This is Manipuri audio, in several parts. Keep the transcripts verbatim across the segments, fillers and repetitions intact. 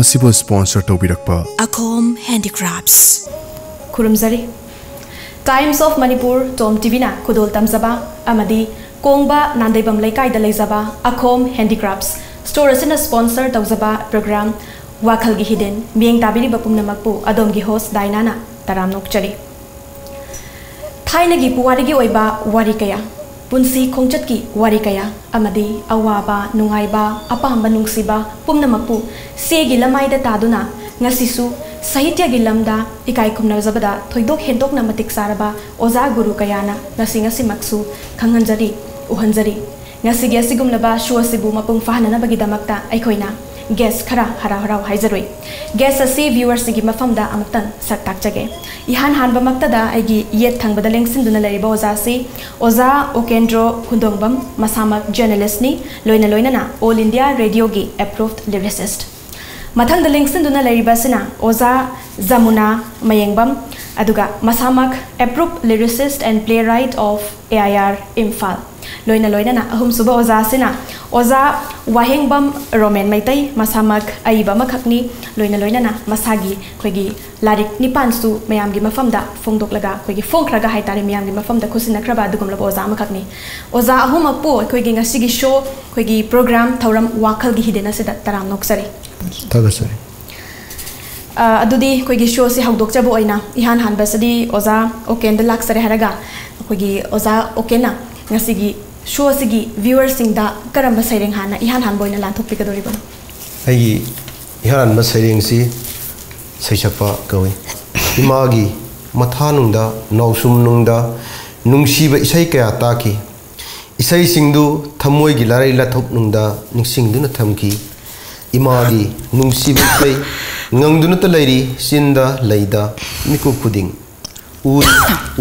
ꯑꯁꯤꯕꯨ ꯁ꯭ꯄꯣꯟꯁꯔ ꯇꯧꯕꯤꯔꯛꯄ ꯑꯈꯣꯝ ꯍꯦꯟꯗꯤꯀ꯭ꯔꯥꯐ꯭ꯠꯁ꯫ ꯈꯨꯔꯨꯝꯖꯔꯤ꯫ ꯇꯥꯏꯝꯁ ꯑꯣꯐ ꯃꯅꯤꯄꯨꯔ ꯇꯣꯝ ꯇꯤꯚꯤꯅ ꯈꯨꯗꯣꯜ ꯇꯝꯖꯕ ꯑꯃꯗꯤ ꯀꯣꯡꯕ ꯅꯥꯟꯗꯩꯕꯝ ꯂꯩꯀꯥꯏꯗ ꯂꯩꯖꯕ ꯑꯈꯣꯝ ꯍꯦꯟꯗꯤꯀ꯭ꯔꯥꯐ꯭ꯠꯁ ꯁ꯭ꯇꯣꯔ ꯑꯁꯤꯅ ꯁ꯭ꯄꯣꯟꯁꯔ ꯇꯧꯖꯕ ꯄ꯭ꯔꯣꯒ꯭ꯔꯥꯝ ꯋꯥꯈꯜꯒꯤ ꯍꯤꯗꯦꯟ ꯃꯤꯠꯌꯦꯡ ꯇꯥꯕꯤꯔꯤꯕ ꯄꯨꯝꯅꯃꯛꯄꯨ ꯑꯗꯣꯝꯒꯤ ꯍꯣꯁ ꯗꯥꯏꯅꯥꯅ ꯇꯔꯥꯝꯅ ꯑꯣꯛꯆꯔꯤ꯫ ꯊꯥꯏꯅꯒꯤ ꯄꯨꯋꯥꯔꯤꯒꯤ ꯑꯣꯏꯕ ꯋꯥꯔꯤ ꯀꯌꯥ, ꯄꯨꯟꯁꯤ ꯈꯣꯡꯆꯠꯀꯤ ꯋꯥꯔꯤ ꯀꯌꯥ ꯑꯃꯗꯤ ꯑꯋꯥꯕ, ꯅꯨꯡꯉꯥꯏꯕ, ꯑꯄꯥꯝꯕ, ꯅꯨꯡꯁꯤꯕ ꯄꯨꯝꯅꯃꯛꯄꯨ ꯆꯦꯒꯤ ꯂꯃꯥꯏꯗ ꯇꯥꯗꯨꯅ ꯉꯁꯤꯁꯨ ꯁꯥꯍꯤꯇ꯭ꯌꯒꯤ ꯂꯝꯗ ꯏꯀꯥꯏ ꯈꯨꯝꯅꯖꯕꯗ ꯊꯣꯏꯗꯣꯛ ꯍꯦꯟꯗꯣꯛꯅ ꯃꯇꯤꯛ ꯆꯥꯔꯕ ꯑꯣꯖꯥ ꯒꯨꯔꯨ ꯀꯌꯥꯅ ꯉꯁꯤ ꯉꯁꯤꯃꯛꯁꯨ ꯈꯪꯍꯟꯖꯔꯤ, ꯎꯍꯟꯖꯔꯤ꯫ ꯉꯁꯤꯒꯤ ꯑꯁꯤꯒꯨꯝꯂꯕ ꯁꯣ ꯑꯁꯤꯕꯨ ꯃꯄꯨꯡ ꯐꯥꯍꯟꯅꯅꯕꯒꯤꯗꯃꯛꯇ ꯑꯩꯈꯣꯏꯅ ꯒꯦꯁ ꯈꯔ ꯍꯔꯥꯎ ꯍꯔꯥꯎ ꯍꯥꯏꯖꯔꯨꯏ꯫ ꯒꯦꯁ ꯑꯁꯤ ꯚ꯭ꯌꯨꯋꯔꯁꯤꯡꯒꯤ ꯃꯐꯝꯗ ꯑꯃꯨꯛꯇꯪ ꯁꯛ ꯇꯥꯛꯆꯒꯦ꯫ ꯏꯍꯥꯟ ꯍꯥꯟꯕꯃꯛꯇꯗ ꯑꯩꯒꯤ ꯌꯦꯠ ꯊꯪꯕꯗ ꯂꯦꯡꯁꯤꯟꯗꯨꯅ ꯂꯩꯔꯤꯕ ꯑꯣꯖꯥꯁꯤ ꯑꯣꯖꯥ ꯎꯀꯦꯟꯗ꯭ꯔꯣ ꯈꯨꯟꯗꯣꯡꯕꯝ, ꯃꯁꯥꯃꯛ ꯖꯔꯅꯦꯂꯤꯁ꯭ꯠꯅꯤ, ꯂꯣꯏꯅ ꯂꯣꯏꯅꯅ ꯑꯣꯜ ꯏꯟꯗꯤꯌꯥ ꯔꯦꯗꯤꯑꯣꯒꯤ ꯑꯦꯄ꯭ꯔꯨꯚ ꯂꯤꯔꯤꯁꯤꯁ꯭ꯠ꯫ ꯃꯊꯪꯗ ꯂꯦꯡꯁꯤꯟꯗꯨꯅ ꯂꯩꯔꯤꯕ ꯑꯁꯤꯅ ꯑꯣꯖꯥ ꯖꯃꯨꯅꯥ ꯃꯌꯦꯡꯕꯝ, ꯑꯗꯨꯒ ꯃꯁꯥꯃꯛ approved lyricist and playwright of A I R Imphal. ꯂꯣꯏꯅ ꯂꯣꯏꯅꯅ ꯑꯍꯨꯝꯁꯨꯕ ꯑꯣꯖꯥ ꯑꯁꯤꯅ ꯑꯣꯖꯥ ꯋꯥꯍꯦꯡꯕꯝ ꯔꯣꯃꯦꯟ ꯃꯩꯇꯩ, ꯃꯁꯥꯃꯛ ꯑꯏꯕ ꯑꯃꯈꯛꯅꯤ, ꯂꯣꯏꯅ ꯂꯣꯏꯅꯅ ꯃꯁꯥꯒꯤ ꯑꯩꯈꯣꯏꯒꯤ ꯂꯥꯏꯔꯤꯛ ꯅꯤꯄꯥꯟꯁꯨ ꯃꯌꯥꯝꯒꯤ ꯃꯐꯝꯗ ꯐꯣꯡꯗꯣꯛꯂꯒ, ꯑꯩꯈꯣꯏꯒꯤ ꯐꯣꯡꯈ꯭ꯔꯒ ꯍꯥꯏꯇꯥꯔꯦ, ꯃꯌꯥꯝꯒꯤ ꯃꯐꯝꯗ ꯈꯨꯠꯁꯤꯟꯅꯈ꯭ꯔꯕ ꯑꯗꯨꯒꯨꯝꯂꯕ ꯑꯣꯖꯥ ꯑꯃꯈꯛꯅꯤ꯫ ꯑꯣꯖꯥ ꯑꯍꯨꯝꯃꯛꯄꯨ ꯑꯩꯈꯣꯏꯒꯤ ꯉꯁꯤꯒꯤ ꯁꯣ, ꯑꯩꯈꯣꯏꯒꯤ ꯄ꯭ꯔꯣꯒ꯭ꯔꯥꯝ ꯊꯧꯔꯝ ꯋꯥꯈꯜꯒꯤ ꯍꯤꯗꯦꯟ ꯑꯁꯤꯗ ꯇꯔꯥꯝꯅ ꯑꯣꯛꯆꯔꯤ꯫ ꯊꯥꯒꯠꯆꯔꯤ꯫ ꯑ, ꯑꯗꯨꯗꯤ ꯑꯩꯈꯣꯏꯒꯤ ꯁꯣꯁꯤ ꯍꯧꯗꯣꯛꯆꯕ ꯑꯣꯏꯅ ꯏꯍꯥꯟ ꯍꯥꯟꯕꯁꯤꯗꯤ ꯑꯣꯖꯥ ꯑꯣꯀꯦꯟꯗ ꯂꯥꯛꯆꯔꯦ ꯍꯥꯏꯔꯒ, ꯑꯩꯈꯣꯏꯒꯤ ꯑꯣꯖꯥ ꯑꯣꯀꯦꯟꯅ ꯉꯁꯤꯒꯤ ꯁꯣ ꯑꯁꯤꯒꯤ ꯚ꯭ꯌꯨꯋꯔꯁꯤꯡꯗ ꯀꯔꯝꯕ ꯁꯩꯔꯦꯡ ꯍꯥꯟꯅ ꯏꯍꯥꯟ ꯍꯥꯟꯕ ꯑꯣꯏꯅ ꯂꯥꯟꯊꯣꯛꯄꯤꯒꯗꯧꯔꯤꯕꯅꯣ? ꯑꯩꯒꯤ ꯏꯍꯥꯟ ꯍꯥꯟꯕ ꯁꯩꯔꯦꯡꯁꯤ ꯁꯩꯁꯛꯄ ꯀꯧꯏ꯫ ꯏꯃꯥꯒꯤ ꯃꯊꯥꯅꯨꯡꯗ, ꯅꯥꯎꯁꯨꯝꯅꯨꯡꯗ ꯅꯨꯡꯁꯤꯕ ꯏꯁꯩ ꯀꯌꯥ ꯇꯥꯈꯤ꯫ ꯏꯁꯩꯁꯤꯡꯗꯨ ꯊꯃꯣꯏꯒꯤ ꯂꯥꯔꯩ ꯂꯥꯊꯣꯛꯅꯨꯡꯗ ꯅꯤꯡꯁꯤꯡꯗꯨꯅ ꯊꯝꯈꯤ꯫ ꯏꯃꯥꯒꯤ ꯅꯨꯡꯁꯤꯕ ꯏꯁꯩ ꯉꯪꯗꯨꯅꯇ ꯂꯩꯔꯤ ꯆꯤꯟꯗ ꯂꯩꯗ ꯃꯤꯀꯨꯞ ꯈꯨꯗꯤꯡ꯫ ꯎ-,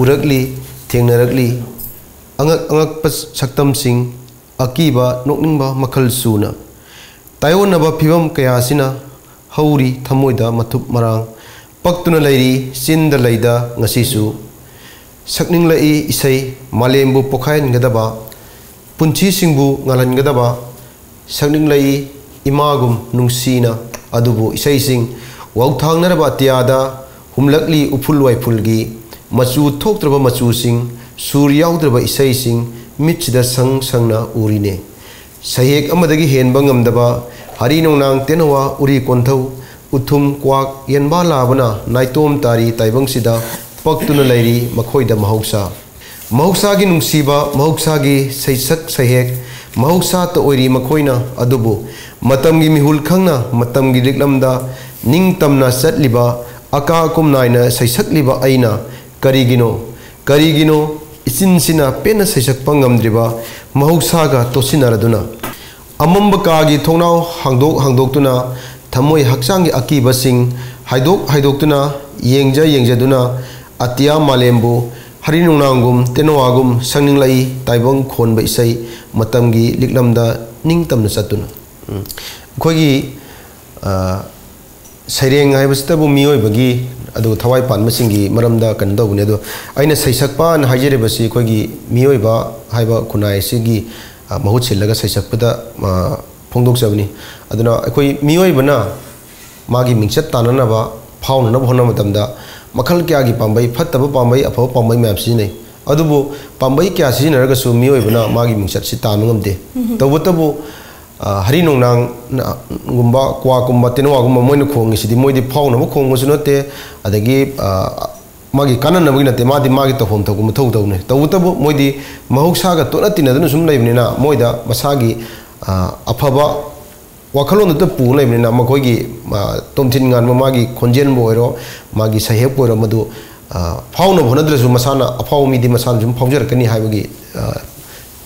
ꯎꯔꯛꯂꯤ, ꯊꯦꯡꯅꯔꯛꯂꯤ, ꯑꯉꯛ ꯑꯉꯛꯄ ꯁꯛꯇꯝꯁꯤꯡ, ꯑꯀꯤꯕ, ꯅꯣꯛꯅꯤꯡꯕ ꯃꯈꯜ ꯁꯨꯅ꯫ ꯇꯥꯏꯑꯣꯟꯅꯕ ꯐꯤꯚꯝ ꯀꯌꯥꯁꯤꯅ ꯍꯧꯔꯤ ꯊꯃꯣꯏꯗ ꯃꯊꯨꯞ ꯃꯔꯥꯡ꯫ ꯄꯛꯇꯨꯅ ꯂꯩꯔꯤ ꯆꯤꯟꯗ ꯂꯩꯗ ꯉꯁꯤꯁꯨ꯫ ꯁꯛꯅꯤꯡꯂꯛꯏ ꯏꯁꯩ ꯃꯥꯂꯦꯝꯕꯨ ꯄꯣꯛꯈꯥꯏꯍꯟꯒꯗꯕ, ꯄꯨꯟꯁꯤꯁꯤꯡꯕꯨ ꯉꯥꯜꯍꯟꯒꯗꯕ꯫ ꯁꯛꯅꯤꯡꯂꯛꯏ ꯏꯃꯥꯒꯨꯝ ꯅꯨꯡꯁꯤꯅ ꯑꯗꯨꯕꯨ ꯏꯁꯩꯁꯤꯡ ꯋꯥꯎꯊꯥꯡꯅꯔꯕ ꯑꯇꯤꯌꯥꯗ ꯍꯨꯝꯂꯛꯂꯤ ꯎꯐꯨꯜ ꯋꯥꯏꯐꯨꯜꯒꯤ ꯃꯆꯨ ꯊꯣꯛꯇ꯭ꯔꯕ ꯃꯆꯨꯁꯤꯡ, ꯁꯨꯔ ꯌꯥꯎꯗ꯭ꯔꯕ ꯏꯁꯩꯁꯤꯡ ꯃꯤꯠꯁꯤꯗ ꯁꯪ ꯁꯪꯅ ꯎꯔꯤꯅꯦ꯫ ꯁꯩꯍꯦꯛ ꯑꯃꯗꯒꯤ ꯍꯦꯟꯕ ꯉꯝꯗꯕ ꯍꯔꯤ ꯅꯣꯡꯅꯥꯡ ꯇꯦꯅꯋꯥ ꯎꯔꯤ ꯀꯣꯟꯊꯧ ꯎꯊꯨꯝ ꯀ꯭ꯋꯥꯛ ꯌꯦꯟꯕꯥ ꯂꯥꯕꯅ ꯅꯥꯏꯇꯣꯝ ꯇꯥꯔꯤ ꯇꯥꯏꯕꯪꯁꯤꯗ ꯄꯛꯇꯨꯅ ꯂꯩꯔꯤ ꯃꯈꯣꯏꯗ ꯃꯍꯧꯁꯥ꯫ ꯃꯍꯧꯁꯥꯒꯤ ꯅꯨꯡꯁꯤꯕ, ꯃꯍꯧꯁꯥꯒꯤ ꯁꯩꯁꯛ ꯁꯩꯍꯦꯛ, ꯃꯍꯧꯁꯥꯇ ꯑꯣꯏꯔꯤ ꯃꯈꯣꯏꯅ꯫ ꯑꯗꯨꯕꯨ ꯃꯇꯝꯒꯤ ꯃꯤꯍꯨꯜ ꯈꯪꯅ, ꯃꯇꯝꯒꯤ ꯂꯤꯛꯂꯝꯗ ꯅꯤꯡꯇꯝꯅ ꯆꯠꯂꯤꯕ, ꯑꯀꯥ ꯑꯀꯨꯝ ꯅꯥꯏꯅ ꯁꯩꯁꯛꯂꯤꯕ ꯑꯩꯅ ꯀꯔꯤꯒꯤꯅꯣ, ꯀꯔꯤꯒꯤꯅꯣ ꯏꯆꯤꯟꯁꯤꯅ ꯄꯦꯟꯅ ꯁꯩꯁꯛꯄ ꯉꯝꯗ꯭ꯔꯤꯕ ꯃꯍꯧꯁꯥꯒ ꯇꯣꯠꯁꯤꯟꯅꯔꯗꯨꯅ? ꯑꯃꯝꯕ ꯀꯥꯒꯤ ꯊꯣꯡꯅꯥꯎ ꯍꯥꯡꯗꯣꯛ ꯍꯥꯡꯗꯣꯛꯇꯨꯅ, ꯊꯃꯣꯏ ꯍꯛꯆꯥꯡꯒꯤ ꯑꯀꯤꯕꯁꯤꯡ ꯍꯥꯏꯗꯣꯛ ꯍꯥꯏꯗꯣꯛꯇꯨꯅ, ꯌꯦꯡꯖ ꯌꯦꯡꯖꯗꯨꯅ, ꯑꯇꯤꯌꯥ ꯃꯥꯂꯦꯝꯕꯨ ꯍꯔꯤ ꯅꯣꯡꯅꯥꯡꯒꯨꯝ ꯇꯦꯅꯋꯥꯒꯨꯝ ꯁꯛꯅꯤꯡꯂꯛꯏ꯫ ꯇꯥꯏꯕꯪ ꯈꯣꯟꯕ ꯏꯁꯩ ꯃꯇꯝꯒꯤ ꯂꯤꯛꯂꯝꯗ ꯅꯤꯡꯇꯝꯅ ꯆꯠꯇꯨꯅ꯫ ꯎꯝ꯫ ꯑꯩꯈꯣꯏꯒꯤ, ꯑ, ꯁꯩꯔꯦꯡ ꯍꯥꯏꯕꯁꯤꯇꯕꯨ ꯃꯤꯑꯣꯏꯕꯒꯤ, ꯑꯗꯨꯒ ꯊꯋꯥꯏ ꯄꯥꯟꯕꯁꯤꯡꯒꯤ ꯃꯔꯝꯗ ꯀꯩꯅꯣ ꯇꯧꯕꯅꯦ꯫ ꯑꯗꯣ ꯑꯩꯅ ꯁꯩꯁꯛꯄꯅ ꯍꯥꯏꯖꯔꯤꯕꯁꯤ ꯑꯩꯈꯣꯏꯒꯤ ꯃꯤꯑꯣꯏꯕ ꯍꯥꯏꯕ ꯈꯨꯟꯅꯥꯏ ꯑꯁꯤꯒꯤ, ꯑ, ꯃꯍꯨꯠ ꯁꯤꯜꯂꯒ ꯁꯩꯁꯛꯄꯗ, ꯑ, ꯐꯣꯡꯗꯣꯛꯆꯕꯅꯤ꯫ ꯑꯗꯨꯅ ꯑꯩꯈꯣꯏ ꯃꯤꯑꯣꯏꯕꯅ ꯃꯥꯒꯤ ꯃꯤꯡꯆꯠ ꯇꯥꯟꯅꯅꯕ, ꯐꯥꯎꯅꯅꯕ ꯍꯣꯠꯅꯕ ꯃꯇꯝꯗ ꯃꯈꯜ ꯀꯌꯥꯒꯤ ꯄꯥꯝꯕꯩ, ꯐꯠꯇꯕ ꯄꯥꯝꯕꯩ, ꯑꯐꯕ ꯄꯥꯝꯕꯩ ꯃꯌꯥꯝ ꯁꯤꯖꯤꯟꯅꯩ꯫ ꯑꯗꯨꯕꯨ ꯄꯥꯝꯕꯩ ꯀꯌꯥ ꯁꯤꯖꯤꯟꯅꯔꯒꯁꯨ ꯃꯤꯑꯣꯏꯕꯅ ꯃꯥꯒꯤ ꯃꯤꯡꯆꯠꯁꯤ ꯇꯥꯟꯕ ꯉꯝꯗꯦ꯫ ꯎꯝ꯫ ꯇꯧꯕꯇꯕꯨ, ꯑ, ꯍꯔꯤ ꯅꯣꯡꯅꯥꯡꯒꯨꯝꯕ, ꯀ꯭ꯋꯥꯛꯀꯨꯝꯕ, ꯇꯦꯅꯋꯥꯒꯨꯝꯕ ꯃꯣꯏꯅ ꯈꯣꯡꯉꯤꯁꯤꯗꯤ ꯃꯣꯏꯗꯤ ꯐꯥꯎꯅꯕ ꯈꯣꯡꯕꯁꯨ ꯅꯠꯇꯦ, ꯑꯗꯒꯤ, ꯑ, ꯃꯥꯒꯤ ꯀꯥꯟꯅꯅꯕꯒꯤ ꯅꯠꯇꯦ, ꯃꯥꯗꯤ ꯃꯥꯒꯤ ꯇꯧꯐꯝ ꯊꯣꯛꯄ ꯃꯊꯧ ꯇꯧꯅꯤ꯫ ꯇꯧꯕꯇꯕꯨ ꯃꯣꯏꯗꯤ ꯃꯍꯧꯁꯥꯒ ꯇꯣꯠꯅ ꯇꯤꯟꯅꯗꯨꯅ ꯁꯨꯝ ꯂꯩꯕꯅꯤꯅ ꯃꯣꯏꯗ ꯃꯁꯥꯒꯤ, ꯑ, ꯑꯐꯕ ꯋꯥꯈꯜꯂꯣꯟꯗꯨꯇ ꯄꯨ ꯂꯩꯕꯅꯤꯅ ꯃꯈꯣꯏꯒꯤ, ꯑ, ꯇꯣꯝꯊꯤꯟ ꯉꯥꯟꯕ ꯃꯥꯒꯤ ꯈꯣꯟꯖꯦꯜꯕꯨ ꯑꯣꯏꯔꯣ, ꯃꯥꯒꯤ ꯁꯩꯍꯦꯛꯄꯨ ꯑꯣꯏꯔꯣ, ꯃꯗꯨ, ꯑ, ꯐꯥꯎꯅꯕ ꯍꯣꯠꯅꯗ꯭ꯔꯁꯨ ꯃꯁꯥꯅ ꯑꯐꯥꯎꯕ ꯃꯤꯗꯤ ꯃꯁꯥꯅ ꯁꯨꯝ ꯐꯥꯎꯖꯔꯛꯀꯅꯤ ꯍꯥꯏꯕꯒꯤ, ꯑ,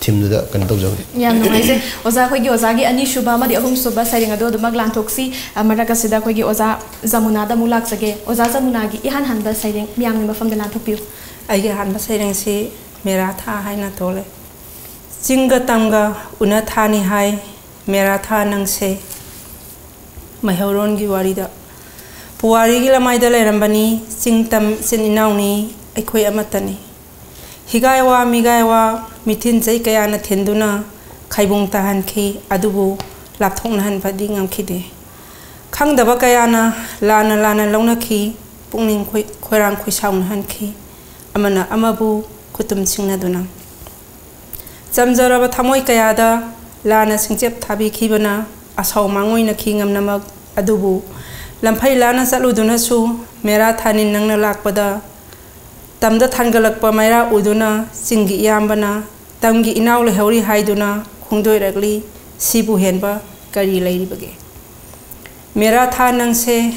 ꯊꯤꯝꯗꯨꯗ ꯀꯩꯅꯣ ꯇꯧꯖꯕꯅꯤ꯫ ꯌꯥꯝ ꯅꯨꯡꯉꯥꯏꯖꯩ꯫ ꯑꯣꯖꯥ, ꯑꯩꯈꯣꯏꯒꯤ ꯑꯣꯖꯥꯒꯤ ꯑꯅꯤꯁꯨꯕ ꯑꯃꯗꯤ ꯑꯍꯨꯝꯁꯨꯕ ꯁꯩꯔꯦꯡ ꯑꯗꯨ ꯑꯗꯨꯃꯛ ꯂꯥꯟꯊꯣꯛꯁꯤ꯫ ꯑ, ꯃꯔꯛ ꯑꯁꯤꯗ ꯑꯩꯈꯣꯏꯒꯤ ꯑꯣꯖꯥ ꯖꯃꯨꯅꯥꯗ ꯑꯃꯨꯛ ꯂꯥꯛꯆꯒꯦ꯫ ꯑꯣꯖꯥ ꯖꯃꯨꯅꯥꯒꯤ ꯏꯍꯥꯟ ꯍꯥꯟꯕ ꯁꯩꯔꯦꯡ ꯃꯤꯌꯥꯝꯒꯤ ꯃꯐꯝꯗ ꯂꯥꯟꯊꯣꯛꯄꯤꯌꯨ꯫ ꯑꯩꯒꯤ ꯑꯍꯥꯟꯕ ꯁꯩꯔꯦꯡꯁꯤ ꯃꯦꯔꯥ ꯊꯥ ꯍꯥꯏꯅ ꯊꯣꯜꯂꯦ꯫ ꯆꯤꯡꯒ ꯇꯝꯒ ꯎꯅ ꯊꯥꯅꯤ ꯍꯥꯏ, ꯃꯦꯔꯥ ꯊꯥ ꯅꯪꯁꯦ꯫ ꯃꯩꯍꯧꯔꯣꯟꯒꯤ ꯋꯥꯔꯤꯗ꯫ ꯄꯨꯋꯥꯔꯤꯒꯤ ꯂꯃꯥꯏꯗ ꯂꯩꯔꯝꯕꯅꯤ, ꯆꯤꯡ ꯇꯝ ꯏꯆꯤꯟ ꯏꯅꯥꯎꯅꯤ, ꯑꯩꯈꯣꯏ ꯑꯃꯠꯇꯅꯤ꯫ ꯍꯤꯒꯥꯏꯋꯥ ꯃꯤꯒꯥꯏꯋꯥ ꯃꯤꯊꯤꯟ ꯆꯩ ꯀꯌꯥꯅ ꯊꯤꯟꯗꯨꯅ ꯈꯩꯕꯨꯡ ꯇꯥꯍꯟꯈꯤ, ꯑꯗꯨꯕꯨ ꯂꯥꯞꯊꯣꯛꯅꯍꯟꯕꯗꯤ ꯉꯝꯈꯤꯗꯦ꯫ ꯈꯪꯗꯕ ꯀꯌꯥꯅ ꯂꯥꯟꯅ ꯂꯥꯟꯅ ꯂꯧꯅꯈꯤ, ꯄꯨꯛꯅꯤꯡ ꯈꯣꯏ-, ꯈꯣꯏꯔꯥꯡ ꯈꯣꯏꯁꯥꯎꯅꯍꯟꯈꯤ, ꯑꯃꯅ ꯑꯃꯕꯨ ꯈꯨꯇꯨꯝ ꯁꯤꯡꯅꯗꯨꯅ꯫ ꯆꯝꯖꯔꯕ ꯊꯃꯣꯏ ꯀꯌꯥꯗ ꯂꯥꯟꯅ ꯁꯤꯡꯆꯦꯞ ꯊꯥꯕꯤꯈꯤꯕꯅ ꯑꯁꯥꯎ ꯃꯥꯡꯑꯣꯏꯅꯈꯤ ꯉꯝꯅꯃꯛ꯫ ꯑꯗꯨꯕꯨ ꯂꯝꯐꯩ ꯂꯥꯟꯅ ꯆꯠꯂꯨꯗꯨꯅꯁꯨ ꯃꯦꯔꯥ ꯊꯥꯅꯤꯟ ꯅꯪꯅ ꯂꯥꯛꯄꯗ ꯇꯝꯗ ꯊꯥꯟꯒꯠꯂꯛꯄ ꯃꯩꯔꯥ ꯎꯗꯨꯅ ꯆꯤꯡꯒꯤ ꯏꯌꯥꯝꯕꯅ ꯇꯝꯒꯤ ꯏꯅꯥꯎ ꯂꯩꯍꯧꯔꯤ ꯍꯥꯏꯗꯨꯅ ꯈꯣꯡꯗꯣꯏꯔꯛꯂꯤ꯫ ꯁꯤꯕꯨ ꯍꯦꯟꯕ ꯀꯔꯤ ꯂꯩꯔꯤꯕꯒꯦ? ꯃꯦꯔꯥ ꯊꯥ ꯅꯪꯁꯦ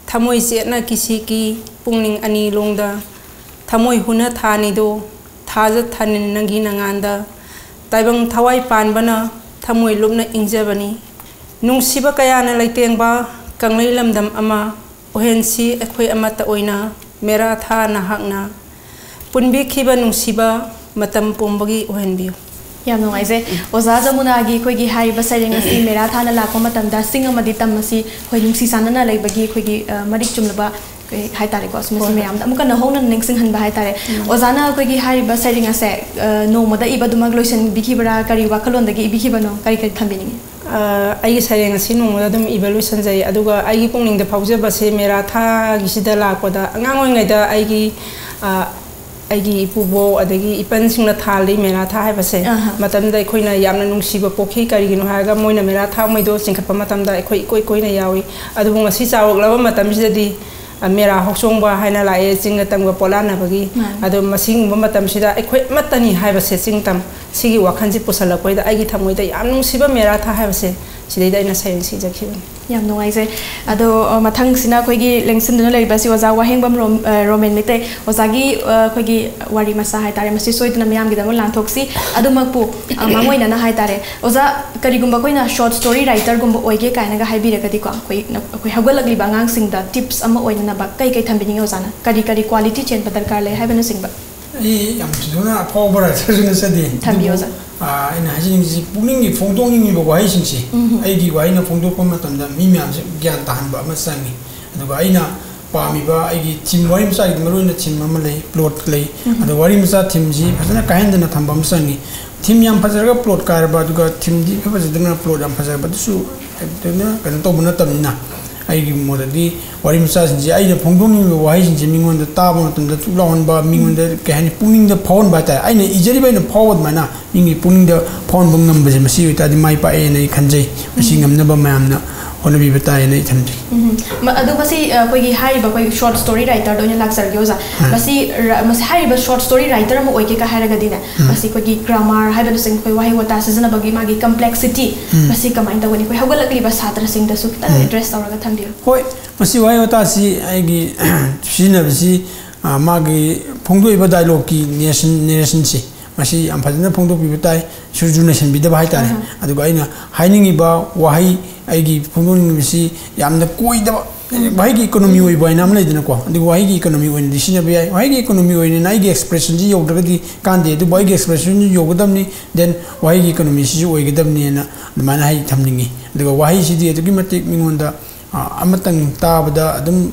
ꯊꯃꯣꯏ ꯆꯦꯠꯅ ꯀꯤꯁꯤꯀꯤ ꯄꯨꯛꯅꯤꯡ ꯑꯅꯤ ꯂꯣꯡꯗ ꯊꯃꯣꯏ ꯍꯨꯅ ꯊꯥꯅꯤꯗꯣ ꯊꯥꯖ ꯊꯥꯅꯤꯟ ꯅꯪꯒꯤ ꯅꯉꯥꯟꯗ ꯇꯥꯏꯕꯪ ꯊꯋꯥꯏ ꯄꯥꯟꯕꯅ ꯊꯃꯣꯏ ꯂꯨꯞꯅ ꯏꯪꯖꯕꯅꯤ꯫ ꯅꯨꯡꯁꯤꯕ ꯀꯌꯥꯅ ꯂꯩꯇꯦꯡꯕ ꯀꯪꯂꯩ ꯂꯝꯗꯝ ꯑꯃ ꯑꯣꯏꯍꯟꯁꯤ ꯑꯩꯈꯣꯏ ꯑꯃꯠꯇ ꯑꯣꯏꯅ꯫ ꯃꯦꯔꯥ ꯊꯥ ꯅꯍꯥꯛꯅ ꯄꯨꯟꯕꯤꯈꯤꯕ ꯅꯨꯡꯁꯤꯕ ꯃꯇꯝ ꯄꯨꯝꯕꯒꯤ ꯑꯣꯏꯍꯟꯕꯤꯌꯨ꯫ ꯌꯥꯝ ꯅꯨꯡꯉꯥꯏꯖꯩ꯫ ꯑꯣꯖꯥ ꯖꯃꯨꯅꯥꯒꯤ ꯑꯩꯈꯣꯏꯒꯤ ꯍꯥꯏꯔꯤꯕ ꯁꯩꯔꯦꯡ ꯑꯁꯤ ꯃꯦꯔꯥ ꯊꯥꯅ ꯂꯥꯛꯄ ꯃꯇꯝꯗ ꯆꯤꯡ ꯑꯃꯗꯤ ꯇꯝ ꯑꯁꯤ ꯑꯩꯈꯣꯏ ꯅꯨꯡꯁꯤ ꯆꯥꯟꯅꯅ ꯂꯩꯕꯒꯤ ꯑꯩꯈꯣꯏꯒꯤ, ꯑ, ꯃꯔꯤꯛ ꯆꯨꯝꯂꯕ, ꯑ, ꯍꯥꯏꯇꯥꯔꯦꯀꯣ, ꯃꯁꯤ ꯍꯣꯏ, ꯍꯣꯏ꯫ ꯃꯌꯥꯝꯗ ꯑꯃꯨꯛꯀ ꯅꯧꯍꯧꯅ ꯅꯤꯡꯁꯤꯡꯍꯟꯕ ꯍꯥꯏꯇꯥꯔꯦ꯫ ꯎꯝ꯫ ꯑꯣꯖꯥꯅ ꯑꯩꯈꯣꯏꯒꯤ ꯍꯥꯏꯔꯤꯕ ꯁꯩꯔꯦꯡ ꯑꯁꯦ, ꯑ, ꯅꯣꯡꯃꯗ ꯏꯕꯗꯨꯃꯛ ꯂꯣꯏꯁꯤꯟꯕꯤꯈꯤꯕ꯭ꯔꯥ? ꯀꯔꯤ ꯋꯥꯈꯜꯂꯣꯟꯗꯒꯤ ꯏꯕꯤꯈꯤꯕꯅꯣ? ꯀꯔꯤ ꯀꯔꯤ ꯊꯝꯕꯤꯅꯤꯡꯉꯤ? ꯑ, ꯑꯩꯒꯤ ꯁꯩꯔꯦꯡ ꯑꯁꯤ ꯅꯣꯡꯃꯗ ꯑꯗꯨꯝ ꯏꯕ ꯂꯣꯏꯁꯤꯟꯖꯩ꯫ ꯑꯗꯨꯒ ꯑꯩꯒꯤ ꯄꯨꯛꯅꯤꯡꯗ ꯐꯥꯎꯖꯕꯁꯦ ꯃꯦꯔꯥ ꯊꯥꯒꯤꯁꯤꯗ ꯂꯥꯛꯄꯗ, ꯑꯉꯥꯡ ꯑꯣꯏꯔꯤꯉꯩꯗ ꯑꯩꯒꯤ, ꯑ, ꯑꯩꯒꯤ ꯏꯄꯨꯕꯣꯛ ꯑꯗꯒꯤ ꯏꯄꯟꯁꯤꯡꯅ ꯊꯥꯜꯂꯤ ꯃꯦꯔꯥ ꯊꯥ ꯍꯥꯏꯕꯁꯦ꯫ ꯑꯍꯥ꯫ ꯃꯇꯝꯗ ꯑꯩꯈꯣꯏꯅ ꯌꯥꯝꯅ ꯅꯨꯡꯁꯤꯕ ꯄꯣꯛꯈꯤ꯫ ꯀꯔꯤꯒꯤꯅꯣ ꯍꯥꯏꯔꯒ ꯃꯣꯏꯅ ꯃꯦꯔꯥ ꯊꯥ ꯃꯩꯗꯣ ꯆꯤꯡꯈꯠꯄ ꯃꯇꯝꯗ ꯑꯩꯈꯣꯏ ꯏꯀꯣꯏ ꯀꯣꯏꯅ ꯌꯥꯎꯏ꯫ ꯑꯗꯨꯕꯨ ꯉꯁꯤ ꯆꯥꯎꯔꯛꯂꯕ ꯃꯇꯝꯁꯤꯗꯗꯤ, ꯑ, ꯃꯦꯔꯥ ꯍꯧꯆꯣꯡꯕ ꯍꯥꯏꯅ ꯂꯥꯛꯑꯦ, ꯆꯤꯡꯒ ꯇꯝꯒ ꯄꯣꯠꯂꯥꯟꯅꯕꯒꯤ꯫ ꯃꯥꯅꯤ꯫ ꯑꯗꯣ ꯃꯁꯤꯒꯨꯝꯕ ꯃꯇꯝꯁꯤꯗ ꯑꯩꯈꯣꯏ ꯑꯃꯠꯇꯅꯤ ꯍꯥꯏꯕꯁꯦ, ꯆꯤꯡ ꯇꯝ ꯁꯤꯒꯤ ꯋꯥꯈꯜꯁꯤ ꯄꯨꯁꯜꯂꯛꯄꯩꯗ ꯑꯩꯒꯤ ꯊꯃꯣꯏꯗ ꯌꯥꯝ ꯅꯨꯡꯁꯤꯕ ꯃꯦꯔꯥ ꯊꯥ ꯍꯥꯏꯕꯁꯦ ꯁꯤꯗꯩꯗ ꯑꯩꯅ ꯁꯩꯔꯦꯡ ꯁꯤ ꯏꯖꯈꯤꯕꯅꯤ꯫ ꯌꯥꯝ ꯅꯨꯡꯉꯥꯏꯖꯩ꯫ ꯑꯗꯣ, ꯑ, ꯃꯊꯪꯁꯤꯅ ꯑꯩꯈꯣꯏꯒꯤ ꯂꯦꯡꯁꯤꯟꯗꯨꯅ ꯂꯩꯔꯤꯕ ꯑꯁꯤ ꯑꯣꯖꯥ ꯋꯥꯍꯦꯡꯕꯝ ꯔꯣꯝ-, ꯑ, ꯔꯣꯃꯦꯟ ꯃꯩꯇꯩ꯫ ꯑꯣꯖꯥꯒꯤ, ꯑ, ꯑꯩꯈꯣꯏꯒꯤ ꯋꯥꯔꯤ ꯃꯆꯥ ꯍꯥꯏꯇꯥꯔꯦ, ꯃꯁꯤ ꯁꯣꯏꯗꯅ ꯃꯤꯌꯥꯝꯒꯤꯗꯃꯛ ꯂꯥꯟꯊꯣꯛꯁꯤ꯫ ꯑꯗꯨꯃꯛꯄꯨ, ꯑ, ꯃꯥꯡꯑꯣꯏꯅꯅ ꯍꯥꯏꯇꯥꯔꯦ, ꯑꯣꯖꯥ, ꯀꯔꯤꯒꯨꯝꯕ ꯑꯩꯈꯣꯏꯅ short story writer ꯒꯨꯝꯕ ꯑꯣꯏꯒꯦ ꯀꯥꯏꯅꯒ ꯍꯥꯏꯕꯤꯔꯒꯗꯤꯀꯣ, ꯑꯩꯈꯣꯏ, ꯑꯩꯈꯣꯏ ꯍꯧꯒꯠꯂꯛꯂꯤꯕ ꯑꯉꯥꯡꯁꯤꯡꯗ tips ꯑꯃ ꯑꯣꯏꯅꯅꯕ ꯀꯩ ꯀꯩ ꯊꯝꯕꯤꯅꯤꯡꯉꯤ ꯑꯣꯖꯥꯅ? ꯀꯔꯤ ꯀꯔꯤ quality ꯆꯦꯟꯕ ꯗꯔꯀꯥꯔ ꯂꯩ ꯍꯥꯏꯕꯅꯆꯤꯡꯕ? ꯑꯩ ꯌꯥꯝ ꯊꯣꯏꯗꯣꯛꯅ ꯑꯐꯥꯎꯕ writer ꯁꯨ ꯅꯠꯆꯗꯦ꯫ ꯊꯝꯕꯤꯌꯨ, ꯑꯗꯨꯕꯨ, ꯑꯣꯖꯥ꯫ ꯑꯥ, ꯑꯩꯅ ꯍꯥꯏꯖꯅꯤꯡꯉꯤꯁꯤ, ꯄꯨꯛꯅꯤꯡꯒꯤ ꯐꯣꯡꯗꯣꯛꯅꯤꯡꯉꯤꯕ ꯋꯥꯍꯩꯁꯤꯡꯁꯤ ꯎꯝ꯫ ꯑꯩꯒꯤ ꯋꯥꯍꯩꯅ ꯐꯣꯡꯗꯣꯛꯄ ꯃꯇꯝꯗ ꯃꯤ ꯃꯌꯥꯝꯁꯦ ꯒ꯭ꯌꯥꯟ ꯇꯥꯍꯟꯕ ꯑꯃ ꯆꯪꯉꯤ꯫ ꯑꯗꯨꯒ ꯑꯩꯅ ꯄꯥꯝꯃꯤꯕ ꯑꯩꯒꯤ theme, ꯋꯥꯔꯤ ꯃꯆꯥꯒꯤꯗꯤ ꯃꯔꯨꯑꯣꯏꯅ theme ꯑꯃ ꯂꯩ, plot ꯂꯩ꯫ ꯎꯝ꯫ ꯑꯗꯣ ꯋꯥꯔꯤ ꯃꯆꯥ theme ꯁꯤ ꯐꯖꯅ ꯀꯥꯏꯍꯟꯗꯅ ꯊꯝꯕ ꯑꯃ ꯆꯪꯉꯤ꯫ Theme ꯌꯥꯝ ꯐꯖꯔꯒ plot ꯀꯥꯏꯔꯕ, ꯑꯗꯨꯒ theme ꯗꯤ ꯏꯐ ꯐꯖꯗꯅ plot ꯌꯥꯝ ꯐꯖꯔꯕ, ꯑꯗꯨꯁꯨ ꯍꯦꯛꯇꯅ ꯀꯩꯅꯣ ꯇꯧꯕ ꯅꯠꯇꯕꯅꯤꯅ, ꯑꯩꯒꯤ ꯃꯣꯠꯇꯗꯤ ꯋꯥꯔꯤ ꯃꯆꯥꯁꯤꯡꯁꯦ, ꯑꯩꯅ ꯐꯣꯡꯗꯣꯛꯅꯤꯡꯉꯤꯕ ꯋꯥꯍꯩꯁꯤꯡꯁꯦ ꯃꯤꯉꯣꯟꯗ ꯇꯥꯕ ꯃꯇꯝꯗ ꯊꯨꯛ ꯂꯥꯎꯍꯟꯕ, ꯃꯤꯉꯣꯟꯗ ꯀꯩ ꯍꯥꯏꯅꯤ, ꯄꯨꯛꯅꯤꯡꯗ ꯐꯥꯎꯍꯟꯕ ꯍꯥꯏꯇꯥꯔꯦ꯫ ꯑꯩꯅ ꯏꯖꯔꯤꯕ, ꯑꯩꯅ ꯐꯥꯎꯕ ꯑꯗꯨꯃꯥꯏꯅ ꯃꯤꯒꯤ ꯄꯨꯛꯅꯤꯡꯗ ꯐꯥꯎꯍꯟꯕ ꯉꯝꯕꯁꯦ, ꯃꯁꯤ ꯑꯣꯏꯇꯥꯔꯗꯤ ꯃꯥꯏ ꯄꯥꯛꯑꯦꯅ ꯑꯩ ꯈꯟꯖꯩ꯫ ꯃꯁꯤ ꯎꯝ꯫ ꯉꯝꯅꯕ ꯃꯌꯥꯝꯅ ꯍꯣꯠꯅꯕꯤꯕ ꯇꯥꯏꯌꯦꯅ ꯑꯩ ꯊꯝꯖꯩ꯫ ꯎꯝ꯫ ꯃ-, ꯑꯗꯣ ꯃꯁꯤ, ꯑ, ꯑꯩꯈꯣꯏꯒꯤ ꯍꯥꯏꯔꯤꯕ ꯑꯩꯈꯣꯏ short story writer ꯗ ꯑꯣꯏꯅ ꯂꯥꯛꯆꯔꯒꯦ, ꯑꯣꯖꯥ꯫ ꯑ꯫ ꯃꯁꯤ ꯔ-, ꯃꯁꯤ ꯍꯥꯏꯔꯤꯕ short story writer ꯑꯃ ꯑꯣꯏꯒꯦ ꯀ ꯍꯥꯏꯔꯒꯗꯤꯅꯦ, ꯎꯝ꯫ ꯃꯁꯤ ꯑꯩꯈꯣꯏꯒꯤ grammar ꯍꯥꯏꯕꯅꯆꯤꯡꯕ, ꯑꯩꯈꯣꯏ ꯋꯥꯍꯩ ꯋꯥꯇꯥ ꯁꯤꯖꯤꯟꯅꯕꯒꯤ ꯃꯥꯒꯤ complexity, ꯎꯝ꯫ ꯃꯁꯤ ꯀꯃꯥꯏꯅ ꯇꯧꯒꯅꯤ? ꯑꯩꯈꯣꯏ ꯍꯧꯒꯠꯂꯛꯂꯤꯕ ꯁꯥꯇ꯭ꯔꯁꯤꯡꯗꯁꯨ ꯈꯤꯇꯪ ꯎꯝ꯫ address ꯇꯧꯔꯒ ꯊꯝꯕꯤꯌꯨ꯫ ꯍꯣꯏ, ꯃꯁꯤ ꯋꯥꯍꯩ ꯋꯥꯇꯥꯁꯤ ꯑꯩꯒꯤ ꯁꯤꯖꯤꯟꯅꯕꯁꯤ, ꯑ, ꯃꯥꯒꯤ ꯐꯣꯡꯗꯣꯛꯏꯕ dialogue ꯀꯤ narration, narration ꯁꯤ, ꯃꯁꯤ ꯌꯥꯝ ꯐꯖꯅ ꯐꯣꯡꯗꯣꯛꯄꯤꯕ ꯇꯥꯏ, ꯁꯨꯔꯁꯨ ꯅꯩꯁꯟꯕꯤꯗꯕ ꯍꯥꯏꯇꯥꯔꯦ꯫ ꯑꯍ꯫ ꯑꯗꯨꯒ ꯑꯩꯅ ꯍꯥꯏꯅꯤꯡꯉꯤꯕ ꯋꯥꯍꯩ, ꯑꯩꯒꯤ ꯐꯣꯡꯗꯣꯛꯅꯤꯡꯉꯤꯕꯁꯤ ꯌꯥꯝꯅ ꯀꯣꯏꯗꯕ, ꯎꯝ꯫ ꯋꯥꯍꯩꯒꯤ economy ꯎꯝ꯫ ꯑꯣꯏꯕ ꯍꯥꯏꯅ ꯑꯃ ꯂꯩꯗꯅꯀꯣ, ꯑꯗꯨꯒ ꯋꯥꯍꯩꯒꯤ economy ꯑꯣꯏꯅꯗꯤ ꯁꯤꯖꯤꯟꯅꯕ ꯌꯥꯏ꯫ ꯋꯥꯍꯩꯒꯤ economy ꯑꯣꯏꯅ ꯑꯩꯒꯤ expression ꯁꯤ ꯌꯧꯗ꯭ꯔꯒꯗꯤ ꯀꯥꯟꯗꯦ, ꯑꯗꯨꯕꯨ ꯑꯩꯒꯤ expression ꯁꯤ ꯌꯧꯒꯗꯕꯅꯤ, then ꯋꯥꯍꯩꯒꯤ economy ꯁꯤꯁꯨ ꯑꯣꯏꯒꯗꯕꯅꯤꯅ ꯑꯗꯨꯃꯥꯏꯅ ꯍꯥꯏ ꯊꯝꯅꯤꯡꯉꯤ꯫ ꯑꯗꯨꯒ ꯋꯥꯍꯩꯁꯤꯗꯤ ꯑꯗꯨꯛꯀꯤ ꯃꯇꯤꯛ ꯃꯤꯉꯣꯟꯗ, ꯑ, ꯑꯃꯇꯪ ꯇꯥꯕꯗ ꯑꯗꯨꯝ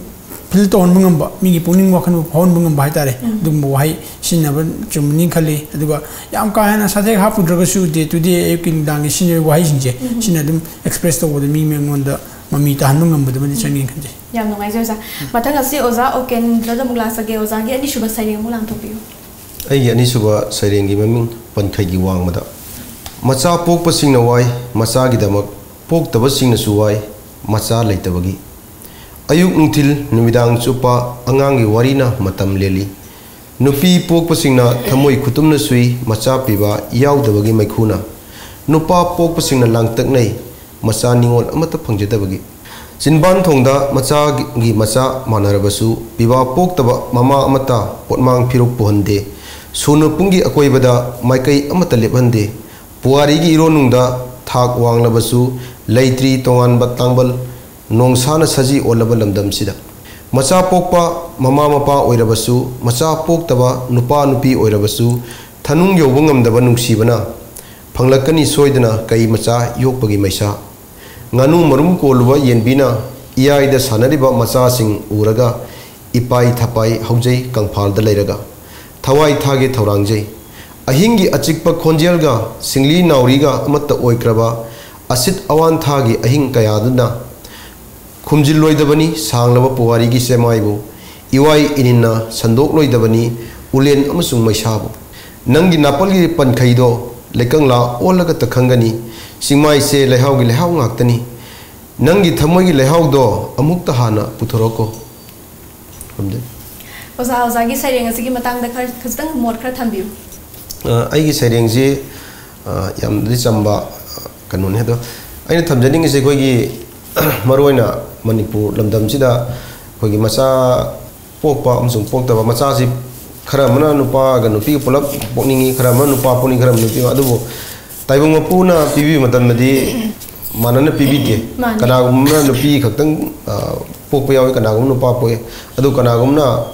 feel ꯇꯧꯍꯟꯕ ꯉꯝꯕ, ꯃꯤꯒꯤ ꯄꯨꯛꯅꯤꯡ ꯋꯥꯈꯜꯕꯨ ꯐꯥꯎꯍꯟꯕ ꯉꯝꯕ ꯍꯥꯏꯇꯥꯔꯦ, ꯎꯝ꯫ ꯑꯗꯨꯒꯨꯝꯕ ꯋꯥꯍꯩ ꯁꯤꯖꯤꯟꯅꯕ ꯆꯨꯝꯕꯅꯤ ꯈꯜꯂꯤ꯫ ꯑꯗꯨꯒ ꯌꯥꯝ ꯀꯥ ꯍꯦꯟꯅ ꯁꯥꯊꯦꯛ ꯍꯥꯞꯄꯨꯗ꯭ꯔꯒꯁꯨ, day to day ꯑꯌꯨꯛꯀꯤ ꯅꯨꯡꯗꯥꯡꯒꯤ ꯁꯤꯖꯤꯟꯅꯔꯤꯕ ꯋꯥꯍꯩꯁꯤꯡꯁꯦ, ꯎꯝ꯫ ꯁꯤꯅ ꯑꯗꯨꯝ express ꯇꯧꯕꯗ ꯃꯤ ꯃꯉꯣꯟꯗ ꯃꯃꯤ ꯇꯥꯍꯟꯕ ꯉꯝꯕꯗꯨꯃꯗꯤ ꯆꯪꯉꯦꯅ ꯈꯟꯖꯩ꯫ ꯌꯥꯝ ꯅꯨꯡꯉꯥꯏꯖꯩ, ꯑꯣꯖꯥ꯫ ꯃꯊꯪ ꯑꯁꯤ ꯑꯣꯖꯥ ꯑꯣꯀꯦꯟꯗ꯭ꯔꯗ ꯑꯃꯨꯛ ꯂꯥꯛꯆꯒꯦ꯫ ꯑꯣꯖꯥꯒꯤ ꯑꯅꯤꯁꯨꯕ ꯁꯩꯔꯦꯡ ꯑꯃꯨꯛ ꯂꯥꯡꯊꯣꯛꯄꯤꯌꯨ꯫ ꯑꯩꯒꯤ ꯑꯅꯤꯁꯨꯕ ꯁꯩꯔꯦꯡꯒꯤ ꯃꯃꯤꯡ ꯄꯟꯈꯩꯒꯤ ꯋꯥꯡꯃꯗ꯫ ꯃꯆꯥ ꯄꯣꯛꯄꯁꯤꯡꯅ ꯋꯥꯏ ꯃꯆꯥꯒꯤꯗꯃꯛ, ꯄꯣꯛꯇꯕꯁꯤꯡꯅꯁꯨ ꯋꯥꯏ ꯃꯆꯥ ꯂꯩꯇꯕꯒꯤ꯫ ꯑꯌꯨꯛ ꯅꯨꯡꯊꯤꯜ ꯅꯨꯃꯤꯗꯥꯡ ꯆꯨꯞꯄ ꯑꯉꯥꯡꯒꯤ ꯋꯥꯔꯤꯅ ꯃꯇꯝ ꯂꯦꯜꯂꯤ꯫ ꯅꯨꯄꯤ ꯄꯣꯛꯄꯁꯤꯡꯅ ꯊꯃꯣꯏ ꯈꯨꯇꯨꯝꯅ ꯁꯨꯏ ꯃꯆꯥ ꯄꯤꯕ ꯌꯥꯎꯗꯕꯒꯤ ꯃꯩꯈꯨꯅ꯫ ꯅꯨꯄꯥ ꯄꯣꯛꯄꯁꯤꯡꯅ ꯂꯥꯡꯇꯛꯅꯩ ꯃꯆꯥ ꯅꯤꯉꯣꯜ ꯑꯃꯠꯇ ꯐꯪꯖꯗꯕꯒꯤ꯫ ꯆꯤꯟꯕꯥꯟ ꯊꯣꯡꯗ ꯃꯆꯥꯒꯤ ꯃꯆꯥ ꯃꯥꯟꯅꯔꯕꯁꯨ, ꯄꯤꯕꯥ ꯄꯣꯛꯇꯕ ꯃꯃꯥ ꯑꯃꯠꯇ ꯄꯣꯠꯃꯥꯡ ꯐꯤꯔꯨꯛ ꯄꯨꯍꯟꯗꯦ꯫ ꯁꯨꯅꯨ ꯄꯨꯡꯒꯤ ꯑꯀꯣꯏꯕꯗ ꯃꯥꯏꯀꯩ ꯑꯃꯠꯇ ꯂꯦꯞꯍꯟꯗꯦ꯫ ꯄꯨꯋꯥꯔꯤꯒꯤ ꯏꯔꯣꯟꯅꯨꯡꯗ ꯊꯥꯛ ꯋꯥꯡꯂꯕꯁꯨ, ꯂꯩꯇ꯭ꯔꯤ ꯇꯣꯉꯥꯟꯕ ꯇꯥꯡꯕꯜ꯫ ꯅꯣꯡꯁꯥꯅ ꯁꯖꯤ ꯑꯣꯜꯂꯕ ꯂꯝꯗꯝꯁꯤꯗ꯫ ꯃꯆꯥ ꯄꯣꯛꯄ ꯃꯃꯥ ꯃꯄꯥ ꯑꯣꯏꯔꯕꯁꯨ, ꯃꯆꯥ ꯄꯣꯛꯇꯕ ꯅꯨꯄꯥ ꯅꯨꯄꯤ ꯑꯣꯏꯔꯕꯁꯨ, ꯊꯅꯨꯡ ꯌꯧꯕ ꯉꯝꯗꯕ ꯅꯨꯡꯁꯤꯕꯅ ꯐꯪꯂꯛꯀꯅꯤ ꯁꯣꯏꯗꯅ ꯀꯩ ꯃꯆꯥ ꯌꯣꯛꯄꯒꯤ ꯃꯩꯁꯥ꯫ ꯉꯥꯅꯨ ꯃꯔꯨꯝ ꯀꯣꯜꯂꯨꯕ ꯌꯦꯟꯕꯤꯅ ꯏꯌꯥꯏꯗ ꯁꯥꯟꯅꯔꯤꯕ ꯃꯆꯥꯁꯤꯡ ꯎꯔꯒ ꯏꯄꯥꯏ ꯊꯄꯥꯏ ꯍꯧꯖꯩ ꯀꯪꯐꯥꯜꯗ ꯂꯩꯔꯒ꯫ ꯊꯋꯥꯏ ꯊꯥꯒꯦ ꯊꯧꯔꯥꯡꯖꯩ꯫ ꯑꯍꯤꯡꯒꯤ ꯑꯆꯤꯛꯄ ꯈꯣꯟꯖꯦꯜꯒ ꯁꯤꯡꯂꯤ ꯅꯥꯎꯔꯤꯒ ꯑꯃꯠꯇ ꯑꯣꯏꯈ꯭ꯔꯕ ꯑꯁꯤꯠ ꯑꯋꯥꯟꯊꯥꯒꯤ ꯑꯍꯤꯡ ꯀꯌꯥꯗꯨꯅ ꯈꯨꯝꯖꯤꯜꯂꯣꯏꯗꯕꯅꯤ ꯁꯥꯡꯂꯕ ꯄꯨꯋꯥꯔꯤꯒꯤ ꯆꯦꯃꯥꯏꯕꯨ, ꯏꯋꯥꯏ ꯏꯅꯤꯟꯅ ꯁꯟꯗꯣꯛꯂꯣꯏꯗꯕꯅꯤ ꯎꯂꯦꯟ ꯑꯃꯁꯨꯡ ꯃꯩꯁꯥꯕꯨ꯫ ꯅꯪꯒꯤ ꯅꯥꯄꯜꯒꯤ ꯄꯟꯈꯩꯗꯣ ꯂꯩꯀꯪꯂꯥ ꯑꯣꯜꯂꯒꯇ ꯈꯪꯒꯅꯤ, ꯆꯤꯡꯃꯥꯏꯁꯦ ꯂꯩꯍꯥꯎꯒꯤ ꯂꯩꯍꯥꯎ ꯉꯥꯛꯇꯅꯤ꯫ ꯅꯪꯒꯤ ꯊꯃꯣꯏꯒꯤ ꯂꯩꯍꯥꯎꯗꯣ ꯑꯃꯨꯛꯇ ꯍꯥꯟꯅ ꯄꯨꯊꯣꯔꯛꯀꯣ꯫ ꯈꯨꯔꯨꯝꯖꯔꯤ꯫ ꯑꯣꯖꯥ, ꯑꯣꯖꯥꯒꯤ ꯁꯩꯔꯦꯡ ꯑꯁꯤꯒꯤ ꯃꯇꯥꯡꯗ ꯈꯔ ꯈꯖꯤꯛꯇꯪ ꯃꯣꯠ ꯈꯔ ꯊꯝꯕꯤꯌꯨ꯫ ꯑ, ꯑꯩꯒꯤ ꯁꯩꯔꯦꯡꯁꯤ, ꯑ, ꯌꯥꯝꯅꯗꯤ ꯆꯝꯕ, ꯑ, ꯀꯩꯅꯣꯅꯤ꯫ ꯑꯗꯣ ꯑꯩꯅ ꯊꯝꯖꯅꯤꯡꯉꯤꯁꯦ ꯑꯩꯈꯣꯏꯒꯤ ꯃꯔꯨ ꯑꯣꯏꯅ ꯃꯅꯤꯄꯨꯔ ꯂꯝꯗꯝꯁꯤꯗ ꯑꯩꯈꯣꯏꯒꯤ ꯃꯆꯥ ꯄꯣꯛꯄ ꯑꯃꯁꯨꯡ ꯄꯣꯛꯇꯕ, ꯃꯆꯥꯁꯤ ꯈꯔ ꯑꯃꯅ ꯅꯨꯄꯥꯒ ꯅꯨꯄꯤꯒ ꯄꯨꯂꯞ ꯄꯣꯛꯅꯤꯡꯉꯤ, ꯈꯔ ꯑꯃꯅ ꯅꯨꯄꯥ ꯄꯣꯛꯅꯤꯡꯉꯤ, ꯈꯔ ꯑꯃꯅ ꯅꯨꯄꯤ, ꯑꯗꯨꯕꯨ ꯇꯥꯏꯕꯪ ꯃꯄꯨꯅ ꯄꯤꯕꯤꯕ ꯃꯇꯝꯗꯗꯤ ꯃꯥꯟꯅꯅ ꯄꯤꯕꯤꯗꯦ꯫ ꯃꯥꯅꯤ꯫ ꯀꯅꯥꯒꯨꯝꯕꯅ ꯅꯨꯄꯤ ꯈꯛꯇꯪ, ꯑ, ꯄꯣꯛꯄ ꯌꯥꯎꯏ, ꯀꯅꯥꯒꯨꯝꯕ ꯅꯨꯄꯥ ꯄꯣꯛꯏ, ꯑꯗꯨ ꯀꯅꯥꯒꯨꯝꯕꯅ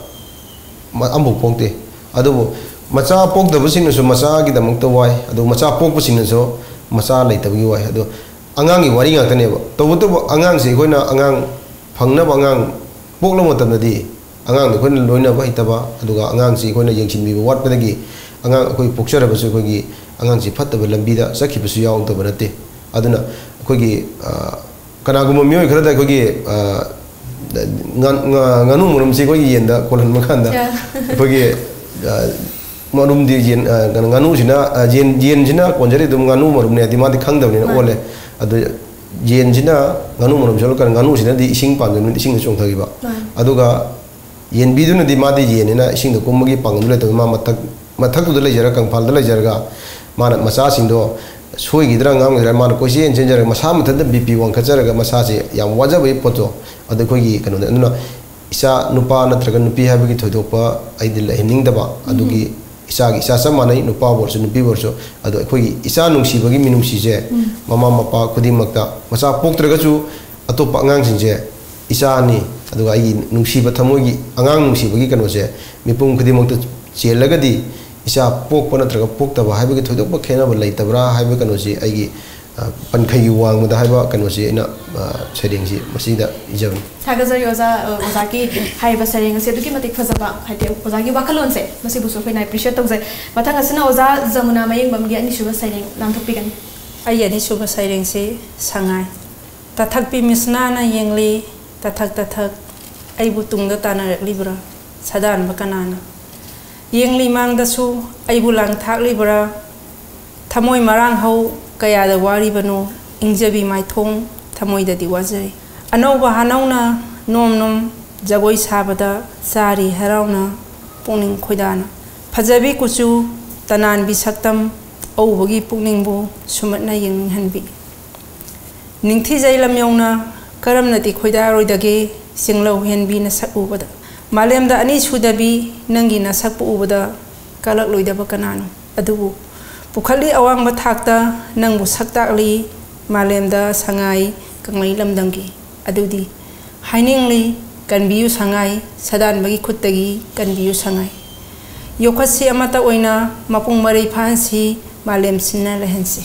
ꯃ-, ꯑꯃꯐꯥꯎ ꯄꯣꯛꯇꯦ꯫ ꯑꯗꯨꯕꯨ ꯃꯆꯥ ꯄꯣꯛꯇꯕꯁꯤꯡꯅꯁꯨ ꯃꯆꯥꯒꯤꯗꯃꯛꯇ ꯋꯥꯏ, ꯑꯗꯨ ꯃꯆꯥ ꯄꯣꯛꯄꯁꯤꯡꯅꯁꯨ ꯃꯆꯥ ꯂꯩꯇꯕꯒꯤ ꯋꯥꯏ꯫ ꯑꯗꯣ ꯑꯉꯥꯡꯒꯤ ꯋꯥꯔꯤ ꯉꯥꯛꯇꯅꯦꯕ꯫ ꯇꯧꯕꯇꯕꯨ ꯑꯉꯥꯡꯁꯤ ꯑꯩꯈꯣꯏꯅ ꯑꯉꯥꯡ ꯐꯪꯅꯕ, ꯑꯉꯥꯡ ꯄꯣꯛꯂꯕ ꯃꯇꯝꯗꯗꯤ ꯑꯉꯥꯡꯗꯣ ꯑꯩꯈꯣꯏꯅ ꯂꯣꯏꯅꯕ ꯍꯩꯇꯕ, ꯑꯗꯨꯒ ꯑꯉꯥꯡꯁꯤ ꯑꯩꯈꯣꯏꯅ ꯌꯦꯡꯁꯤꯟꯕꯤꯕ ꯋꯥꯠꯄꯗꯒꯤ ꯑꯉꯥꯡ ꯑꯩꯈꯣꯏ ꯄꯣꯛꯆꯔꯕꯁꯨ ꯑꯩꯈꯣꯏꯒꯤ ꯑꯉꯥꯡꯁꯤ ꯐꯠꯇꯕ ꯂꯝꯕꯤꯗ ꯆꯠꯈꯤꯕꯁꯨ ꯌꯥꯎꯗꯕ ꯅꯠꯇꯦ꯫ ꯑꯗꯨꯅ ꯑꯩꯈꯣꯏꯒꯤ, ꯑ, ꯀꯅꯥꯒꯨꯝꯕ ꯃꯤꯑꯣꯏ ꯈꯔꯗ ꯑꯩꯈꯣꯏꯒꯤ, ꯑ, ꯉꯥ-, ꯉꯥ-, ꯉꯥꯅꯨ ꯃꯔꯨꯝꯁꯤ ꯑꯩꯈꯣꯏꯒꯤ ꯌꯦꯟꯗ ꯀꯣꯜꯍꯟꯕ ꯀꯥꯟꯗ ꯌꯥ꯫ ꯑꯩꯈꯣꯏꯒꯤ, ꯑ, ꯃꯔꯨꯝꯗꯤ ꯌꯦꯟ, ꯑ, ꯀꯩꯅꯣ, ꯉꯥꯅꯨꯁꯤꯅ, ꯑ, ꯌꯦꯟ, ꯌꯦꯟꯁꯤꯅ ꯀꯣꯟꯖꯔꯤ ꯑꯗꯨꯝ ꯉꯥꯅꯨ ꯃꯔꯨꯝꯅꯦ ꯍꯥꯏꯗꯤ ꯃꯥꯗꯤ ꯈꯪꯗꯕꯅꯤꯅ ꯃꯥꯅꯤ꯫ ꯑꯣꯜꯂꯦ꯫ ꯑꯗꯨ ꯌꯦꯟꯁꯤꯅ ꯉꯥꯅꯨ ꯃꯔꯨꯝ ꯁꯣꯜꯂꯀꯥꯟꯗ ꯉꯥꯅꯨꯁꯤꯅꯗꯤ ꯏꯁꯤꯡ ꯄꯥꯝꯖꯕꯅꯤꯅ ꯏꯁꯤꯡꯗ ꯆꯣꯡꯊꯈꯤꯕ꯫ ꯃꯥꯅꯤ꯫ ꯑꯗꯨꯒ ꯌꯦꯟꯕꯤꯗꯨꯅꯗꯤ ꯃꯥꯗꯤ ꯌꯦꯟꯅꯤꯅ ꯏꯁꯤꯡꯗ ꯀꯨꯝꯕꯒꯤ ꯄꯥꯡꯒꯜꯗꯨ ꯂꯩꯇꯕꯅꯤ꯫ ꯃꯥ ꯃꯊꯛ, ꯃꯊꯛꯇꯨꯗ ꯂꯩꯖꯔꯒ, ꯀꯪꯐꯥꯜꯗ ꯂꯩꯖꯔꯒ ꯃꯥꯅ ꯃꯆꯥꯁꯤꯡꯗꯣ ꯁꯣꯏꯈꯤꯗ꯭ꯔꯥ ꯉꯥꯝꯈꯤꯗ꯭ꯔꯥ ꯃꯥꯅ ꯀꯣꯏꯆꯦꯟ ꯆꯦꯟꯖꯔꯒ ꯃꯁꯥ ꯃꯊꯟꯇ ꯕꯤ ꯄꯤ ꯋꯥꯡꯈꯠꯆꯔꯒ ꯃꯁꯥꯁꯦ ꯌꯥꯝ ꯋꯥꯖꯕꯒꯤ ꯄꯣꯠꯇꯣ ꯑꯗꯨ ꯑꯩꯈꯣꯏꯒꯤ ꯀꯩꯅꯣꯗ꯫ ꯑꯗꯨꯅ ꯏꯆꯥ ꯅꯨꯄꯥ ꯅꯠꯇ꯭ꯔꯒ ꯅꯨꯄꯤ ꯍꯥꯏꯕꯒꯤ ꯊꯣꯏꯗꯣꯛꯄ ꯑꯩꯗꯤ ꯂꯩꯍꯟꯅꯤꯡꯗꯕ, ꯑꯗꯨꯒꯤ ꯏꯆꯥꯒꯤ ꯏꯆꯥ ꯆꯞ ꯃꯥꯟꯅꯩ, ꯅꯨꯄꯥꯕꯨ ꯑꯣꯏꯔꯁꯨ ꯅꯨꯄꯤꯕꯨ ꯑꯣꯏꯔꯁꯨ꯫ ꯑꯗꯣ ꯑꯩꯈꯣꯏꯒꯤ ꯏꯆꯥ ꯅꯨꯡꯁꯤꯕꯒꯤ ꯃꯤꯅꯨꯡꯁꯤꯁꯦ ꯃꯃꯥ ꯃꯄꯥ ꯈꯨꯗꯤꯡꯃꯛꯇ, ꯃꯆꯥ ꯄꯣꯛꯇ꯭ꯔꯒꯁꯨ ꯑꯇꯣꯞꯄ ꯑꯉꯥꯡꯁꯤꯡꯁꯦ ꯏꯆꯥꯅꯤ, ꯑꯗꯨꯒ ꯑꯩꯒꯤ ꯅꯨꯡꯁꯤꯕ ꯊꯃꯣꯏꯒꯤ ꯑꯉꯥꯡ ꯅꯨꯡꯁꯤꯕꯒꯤ ꯀꯩꯅꯣꯁꯦ ꯃꯤꯄꯨꯝ ꯈꯨꯗꯤꯡꯃꯛꯇ ꯆꯦꯜꯂꯒꯗꯤ ꯏꯆꯥ ꯄꯣꯛꯄ ꯅꯠꯇ꯭ꯔꯒ ꯄꯣꯛꯇꯕ ꯍꯥꯏꯕꯒꯤ ꯊꯣꯏꯗꯣꯛꯄ ꯈꯦꯠꯅꯕ ꯂꯩꯇꯕ꯭ꯔꯥ ꯍꯥꯏꯕ ꯀꯩꯅꯣꯁꯤ ꯑꯩꯒꯤ, ꯑ, ꯄꯟꯈꯩꯒꯤ ꯋꯥꯡꯃꯗ ꯍꯥꯏꯕ ꯀꯩꯅꯣꯁꯤ ꯑꯩꯅ, ꯑ, ꯁꯩꯔꯦꯡꯁꯤ ꯃꯁꯤꯗ ꯏꯖꯕꯅꯤ꯫ ꯊꯥꯒꯠꯆꯔꯤ ꯑꯣꯖꯥ꯫ ꯑ, ꯑꯣꯖꯥꯒꯤ ꯍꯥꯏꯔꯤꯕ ꯁꯩꯔꯦꯡ ꯑꯁꯤ ꯑꯗꯨꯛꯀꯤ ꯃꯇꯤꯛ ꯐꯖꯕ, ꯍꯥꯏꯗꯤ ꯑꯣꯖꯥꯒꯤ ꯋꯥꯈꯜꯂꯣꯟꯁꯦ ꯃꯁꯤꯕꯨꯁꯨ ꯑꯩꯈꯣꯏꯅ ꯑꯦꯄ꯭ꯔꯤꯁꯤꯌꯦꯠ ꯇꯧꯖꯩ꯫ ꯃꯊꯪ ꯑꯁꯤꯅ ꯑꯣꯖꯥ ꯖꯃꯨꯅꯥ ꯃꯌꯦꯡꯕꯝꯒꯤ ꯑꯅꯤꯁꯨꯕ ꯁꯩꯔꯦꯡ ꯂꯥꯟꯊꯣꯛꯄꯤꯒꯅꯤ꯫ ꯑꯩꯒꯤ ꯑꯅꯤꯁꯨꯕ ꯁꯩꯔꯦꯡꯁꯤ ꯁꯉꯥꯏ꯫ ꯇꯊꯛꯄꯤ ꯃꯤꯁꯅꯥꯅ ꯌꯦꯡꯂꯤ, ꯇꯊꯛ ꯇꯊꯛ, ꯑꯩꯕꯨ ꯇꯨꯡꯗ ꯇꯥꯟꯅꯔꯛꯂꯤꯕ꯭ꯔꯥ? ꯁꯥꯗꯥꯟꯕ ꯀꯅꯥꯅ? ꯌꯦꯡꯂꯤ ꯃꯥꯡꯗꯁꯨ ꯑꯩꯕꯨ ꯂꯥꯡꯊꯥꯛꯂꯤꯕ꯭ꯔꯥ? ꯊꯃꯣꯏ ꯃꯔꯥꯡ ꯍꯧ ꯀꯌꯥꯗ ꯋꯥꯔꯤꯕꯅꯣ, ꯏꯪꯖꯕꯤ ꯃꯥꯏꯊꯣꯡ ꯊꯃꯣꯏꯗꯗꯤ ꯋꯥꯖꯔꯤ꯫ ꯑꯅꯧꯕ ꯍꯥꯅꯧꯅ ꯅꯣꯝ ꯅꯣꯝ ꯖꯒꯣꯏ ꯁꯥꯕꯗ ꯆꯥꯔꯤ ꯍꯔꯥꯎꯅ ꯄꯨꯛꯅꯤꯡ ꯈꯣꯏꯗꯥꯅ꯫ ꯐꯖꯕꯤ ꯀꯨꯆꯨ, ꯇꯅꯥꯟꯕꯤ ꯁꯛꯇꯝ, ꯑꯎꯕꯒꯤ ꯄꯨꯛꯅꯤꯡꯕꯨ ꯁꯨꯝꯍꯠꯅ ꯌꯦꯡꯅꯤꯡꯍꯟꯕꯤ꯫ ꯅꯤꯡꯊꯤꯖꯩ ꯂꯝꯌꯧꯅ ꯀꯔꯝꯅꯗꯤ ꯈꯣꯏꯗꯥꯔꯣꯏꯗꯒꯦ, ꯆꯤꯡꯂꯧ ꯍꯦꯟꯕꯤ ꯅꯁꯛ ꯎꯕꯗ꯫ ꯃꯥꯂꯦꯝꯗ ꯑꯅꯤ ꯁꯨꯗꯕꯤ ꯅꯪꯒꯤ ꯅꯁꯛꯄꯨ ꯎꯕꯗ ꯀꯂꯛꯂꯣꯏꯗꯕ ꯀꯅꯥꯅꯣ? ꯑꯗꯨꯕꯨ ꯄꯨꯈꯠꯂꯤ ꯑꯋꯥꯡꯕ ꯊꯥꯛꯇ ꯅꯪꯕꯨ ꯁꯛ ꯇꯥꯛꯂꯤ ꯃꯥꯂꯦꯝꯗ ꯁꯉꯥꯏ ꯀꯪꯂꯩ ꯂꯝꯗꯝꯒꯤ꯫ ꯑꯗꯨꯗꯤ ꯍꯥꯏꯅꯤꯡꯂꯤ, ꯀꯟꯕꯤꯌꯨ ꯁꯉꯥꯏ, ꯁꯗꯥꯟꯕꯒꯤ ꯈꯨꯠꯇꯒꯤ ꯀꯟꯕꯤꯌꯨ ꯁꯉꯥꯏ꯫ ꯌꯣꯛꯈꯠꯁꯤ ꯑꯃꯠꯇ ꯑꯣꯏꯅ, ꯃꯄꯨꯡ ꯃꯔꯩ ꯐꯥꯍꯟꯁꯤ, ꯃꯥꯂꯦꯝ ꯁꯤꯟꯅ ꯂꯩꯍꯟꯁꯤ꯫